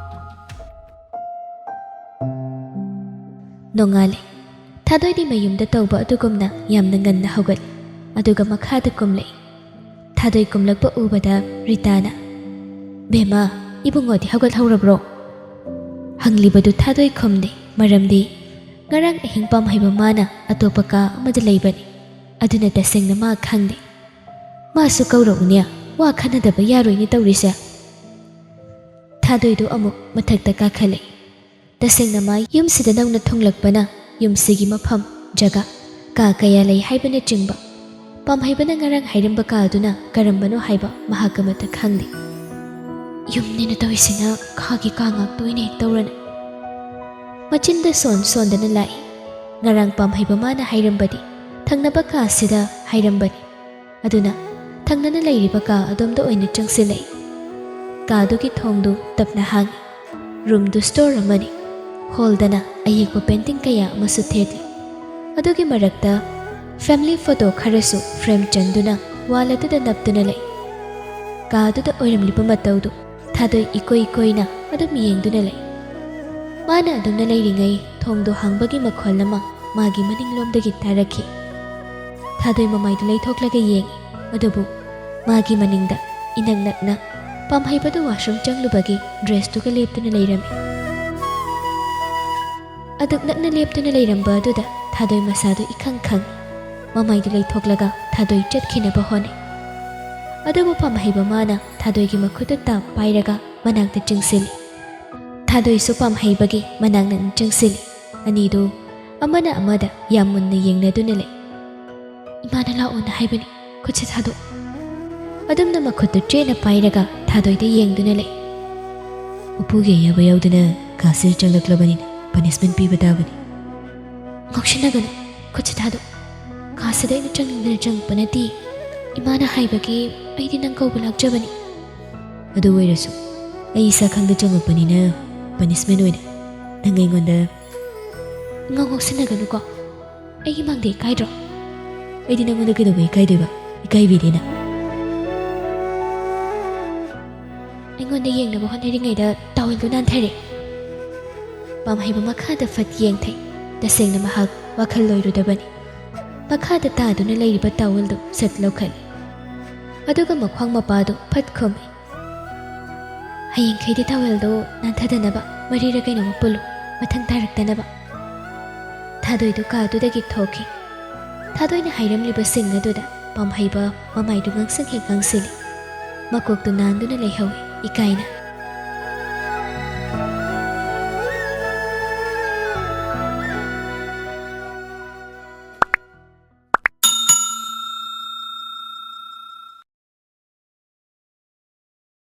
ꯅꯣꯡꯉꯥꯜꯂꯦ꯫ ꯊꯥꯗꯣꯏꯗꯤ ꯃꯌꯨꯝꯗ ꯇꯧꯕ ꯑꯗꯨꯒꯨꯝꯅ ꯌꯥꯝꯅ ꯉꯟꯅ ꯍꯧꯒꯠꯂꯤ, ꯑꯗꯨꯒ ꯃꯈꯥꯗ ꯀꯨꯝꯂꯛꯏ꯫ ꯊꯥꯗꯣꯏ ꯀꯨꯝꯂꯛꯄ ꯎꯕꯗ ꯔꯤꯇꯥꯅ, "ꯕꯦꯝꯃ, ꯏꯕꯨꯡꯉꯣꯗꯤ ꯍꯧꯒꯠꯍꯧꯔꯕ꯭ꯔꯣ?" ꯍꯪꯂꯤꯕꯗꯨ ꯊꯥꯗꯣꯏ ꯈꯨꯝꯗꯦ, ꯃꯔꯝꯗꯤ ꯉꯔꯥꯡ ꯑꯍꯤꯡ ꯄꯥꯝꯍꯩꯕ ꯃꯥꯅ ꯑꯇꯣꯞꯄ ꯀꯥ ꯑꯃꯗ ꯂꯩꯕꯅꯤ, ꯑꯗꯨꯅ ꯇꯁꯦꯡꯅ ꯃꯥ ꯈꯪꯗꯦ꯫ ꯃꯥꯁꯨ ꯀꯧꯔꯛꯎꯅꯦ, ꯋꯥ ꯈꯟꯅꯗꯕ ꯌꯥꯔꯣꯏꯅꯦ ꯇꯧꯔꯤꯁꯦ꯫ ꯊꯥꯗꯣꯏꯗꯨ ꯑꯃꯨꯛ ꯃꯊꯛꯇ ꯀꯥꯈꯠꯂꯛꯏ꯫ ꯇꯁꯦꯡꯅ ꯃꯥ ꯌꯨꯝꯁꯤꯗ ꯅꯧꯅ ꯊꯨꯡꯂꯛꯄꯅ ꯌꯨꯝꯁꯤꯒꯤ ꯃꯐꯝ, ꯖꯒꯥ, ꯀꯥ ꯀꯌꯥ ꯂꯩ ꯍꯥꯏꯕꯅꯆꯤꯡꯕ, ꯄꯥꯝꯍꯩꯕꯅ ꯉꯔꯥꯡ ꯍꯥꯏꯔꯝꯕ ꯀꯥ ꯑꯗꯨꯅ ꯀꯔꯝꯕꯅꯣ ꯍꯥꯏꯕ ꯃꯍꯥꯛ ꯑꯃꯠꯇ ꯈꯪꯗꯦ꯫ ꯌꯨꯝꯅꯦꯅ ꯇꯧꯔꯤꯁꯤꯅ ꯈꯥꯒꯤ ꯀꯥ ꯉꯥꯛꯇ ꯑꯣꯏꯅ ꯍꯦꯛ ꯇꯧꯔꯅꯤ꯫ ꯃꯆꯤꯟꯗ ꯁꯣꯟ ꯁꯣꯟꯗꯅ ꯂꯥꯛꯏ꯫ ꯉꯔꯥꯡ ꯄꯥꯝꯍꯩꯕ ꯃꯥꯅ ꯍꯥꯏꯔꯝꯕꯗꯤ ꯊꯪꯅꯕ ꯀꯥꯁꯤꯗ ꯍꯥꯏꯔꯝꯕꯅꯤ꯫ ꯑꯗꯨꯅ ꯊꯪꯅꯅ ꯂꯩꯔꯤꯕ ꯀꯥ ꯑꯗꯣꯝꯗ ꯑꯣꯏꯅ ꯆꯪꯁꯤꯜꯂꯛꯏ꯫ ꯀꯥꯗꯨꯒꯤ ꯊꯣꯡꯗꯨ ꯇꯞꯅ ꯍꯥꯡꯏ꯫ ꯔꯨꯝꯗꯨ ꯁ꯭ꯇꯣꯔ ꯑꯃꯅꯤ꯫ ꯍꯣꯜꯗꯅ ꯑꯌꯦꯛꯄ ꯄꯦꯟꯇꯤꯡ ꯀꯌꯥ ꯑꯃꯁꯨ ꯊꯦꯠꯂꯤ꯫ ꯑꯗꯨꯒꯤ ꯃꯔꯛꯇ ꯐꯦꯃꯤꯂꯤ ꯐꯣꯇꯣ ꯈꯔꯁꯨ ꯐ꯭ꯔꯦꯝ ꯆꯟꯗꯨꯅ ꯋꯥꯜ ꯑꯗꯨꯗ ꯅꯞꯇꯨꯅ ꯂꯩ꯫ ꯀꯥ ꯑꯗꯨꯗ ꯑꯣꯏꯔꯝꯂꯤꯕ ꯃꯇꯧꯗꯨ ꯊꯥꯗꯣꯏ ꯏꯀꯣꯏ ꯀꯣꯏꯅ ꯑꯗꯨꯝ ꯌꯦꯡꯗꯨꯅ ꯂꯩ꯫ ꯃꯥꯅ ꯑꯗꯨꯝꯅ ꯂꯩꯔꯤꯉꯩ ꯊꯣꯡꯗꯣ ꯍꯥꯡꯕꯒꯤ ꯃꯈꯣꯜ ꯑꯃ ꯃꯥꯒꯤ ꯃꯅꯤꯡꯂꯣꯝꯗꯒꯤ ꯇꯥꯔꯛꯈꯤ꯫ ꯊꯥꯗꯣꯏ ꯃꯃꯥꯏꯗꯨ ꯂꯩꯊꯣꯛꯂꯒ ꯌꯦꯡꯉꯤ, ꯑꯗꯨꯕꯨ ꯃꯥꯒꯤ ꯃꯅꯤꯡꯗ ꯏꯅꯛ ꯅꯛꯅ ꯄꯥꯝꯍꯩꯕꯗꯨ ꯋꯥꯁꯔꯨꯝ ꯆꯪꯂꯨꯕꯒꯤ ꯗ꯭ꯔꯦꯁꯇꯨꯒ ꯂꯦꯞꯇꯨꯅ ꯂꯩꯔꯝꯃꯤ꯫ ꯑꯗꯨꯛ ꯅꯛꯅ ꯂꯦꯞꯇꯨꯅ ꯂꯩꯔꯝꯕ ꯑꯗꯨꯗ ꯊꯥꯗꯣꯏ ꯃꯁꯥꯗꯨ ꯏꯈꯪ ꯈꯪꯏ꯫ ꯃꯃꯥꯏꯗꯨ ꯂꯩꯊꯣꯛꯂꯒ ꯊꯥꯗꯣꯏ ꯆꯠꯈꯤꯅꯕ ꯍꯣꯠꯅꯩ꯫ ꯑꯗꯨꯕꯨ ꯄꯥꯝꯍꯩꯕ ꯃꯥꯅ ꯊꯥꯗꯣꯏꯒꯤ ꯃꯈꯨꯠꯇꯨ ꯇꯥꯞ ꯄꯥꯏꯔꯒ ꯃꯅꯥꯛꯇ ꯆꯪꯁꯤꯜꯂꯤ꯫ ꯊꯥꯗꯣꯏꯁꯨ ꯄꯥꯝꯍꯩꯕꯒꯤ ꯃꯅꯥꯛ ꯅꯛꯅ ꯆꯪꯁꯤꯜꯂꯤ꯫ ꯑꯅꯤꯗꯨ ꯑꯃꯅ ꯑꯃꯗ ꯌꯥꯝ ꯃꯨꯟꯅ ꯌꯦꯡꯅꯗꯨꯅ ꯂꯩ꯫ "ꯏꯃꯥꯅ ꯂꯥꯛꯑꯣꯅ ꯍꯥꯏꯕꯅꯤ, ꯈꯨꯠꯁꯦ ꯊꯥꯗꯣꯛ꯫" ꯑꯗꯨꯝꯅ ꯃꯈꯨꯠꯇꯨ ꯆꯦꯠꯅ ꯄꯥꯏꯔꯒ ꯊꯥꯗꯣꯏꯗ ꯌꯦꯡꯗꯨꯅ ꯂꯩ꯫ "ꯎꯄꯨꯒꯤ ꯑꯌꯥꯕ ꯌꯥꯎꯗꯅ ꯀꯥꯁꯤꯗ ꯆꯪꯂꯛꯂꯕꯅꯤꯅ ꯄꯅꯤꯁꯃꯦꯟ ꯄꯤꯕ ꯇꯥꯕꯅꯤ꯫" "ꯉꯥꯎꯁꯤꯟꯅꯒꯅꯨ, ꯈꯨꯠꯁꯦ ꯊꯥꯗꯣꯛ꯫ ꯀꯥꯁꯤꯗ ꯑꯩꯅ ꯆꯪꯅꯤꯡꯗꯅ ꯆꯪꯉꯛꯄ ꯅꯠꯇꯦ꯫ ꯏꯃꯥꯅ ꯍꯥꯏꯕꯒꯤ ꯑꯩꯗꯤ ꯅꯪ ꯀꯧꯕ ꯂꯥꯛꯆꯕꯅꯤ꯫" "ꯑꯗꯨ ꯑꯣꯏꯔꯁꯨ ꯑꯩ ꯏꯁꯥ ꯈꯪꯗ ꯆꯪꯉꯛꯄꯅꯤꯅ ꯄꯅꯤꯁꯃꯦꯟ ꯑꯣꯏꯅ ꯅꯪ ꯑꯩꯉꯣꯟꯗ..." "ꯉꯥꯎ ꯉꯥꯎꯁꯤꯟꯅꯒꯅꯨꯀꯣ꯫ ꯑꯩꯒꯤ ꯃꯥꯡꯗ ꯏꯀꯥꯏꯗ꯭ꯔꯣ? ꯑꯩꯗꯤ ꯅꯪꯉꯣꯟꯗ ꯀꯩꯗꯧꯕ ꯏꯀꯥꯏꯗꯣꯏꯕ? ꯏꯀꯥꯏꯕꯤꯗꯦꯅ꯫ ꯑꯩꯉꯣꯟꯗ ꯌꯦꯡꯅꯕ ꯍꯣꯠꯅꯔꯤꯉꯩꯗ ꯇꯥꯋꯦꯜꯗꯨ ꯅꯥꯟꯊꯔꯦ꯫ ꯄꯥꯝꯍꯩꯕ ꯃꯈꯥꯗ ꯐꯠ ꯌꯦꯡꯊꯩ꯫ ꯇꯁꯦꯡꯅ ꯃꯍꯥꯛ ꯋꯥꯈꯜ ꯂꯣꯏꯔꯨꯗꯕꯅꯤ꯫ ꯃꯈꯥꯗ ꯇꯥꯗꯨꯅ ꯂꯩꯔꯤꯕ ꯇꯥꯋꯦꯜꯗꯨ ꯁꯠ ꯂꯧꯈꯠꯂꯤ꯫ ꯑꯗꯨꯒ ꯃꯈ꯭ꯋꯥꯡ ꯃꯄꯥꯗꯨ ꯐꯠ ꯈꯨꯝꯃꯤ꯫ "ꯍꯌꯦꯡꯈꯩꯗꯤ ꯇꯥꯋꯦꯜꯗꯣ ꯅꯥꯟꯊꯗꯅꯕ ꯃꯔꯤꯔ ꯀꯩꯅꯣꯃ ꯄꯨꯜꯂꯨ, ꯃꯊꯪ ꯇꯥꯔꯛꯇꯅꯕ꯫" ꯊꯥꯗꯣꯏꯗꯨ ꯀꯥꯗꯨꯗꯒꯤ ꯊꯣꯛꯈꯤ꯫ ꯊꯥꯗꯣꯏꯅ ꯍꯥꯏꯔꯝꯂꯤꯕꯁꯤꯡ ꯑꯗꯨꯗ ꯄꯥꯝꯍꯩꯕ ꯃꯃꯥꯏꯗꯨ ꯉꯥꯡꯁꯪ ꯍꯦꯛ ꯉꯥꯡꯁꯤꯜꯂꯤ꯫ ꯃꯀꯣꯛꯇꯨ ꯅꯥꯟꯗꯨꯅ ꯂꯩꯍꯧꯏ ꯏꯀꯥꯏꯅ꯫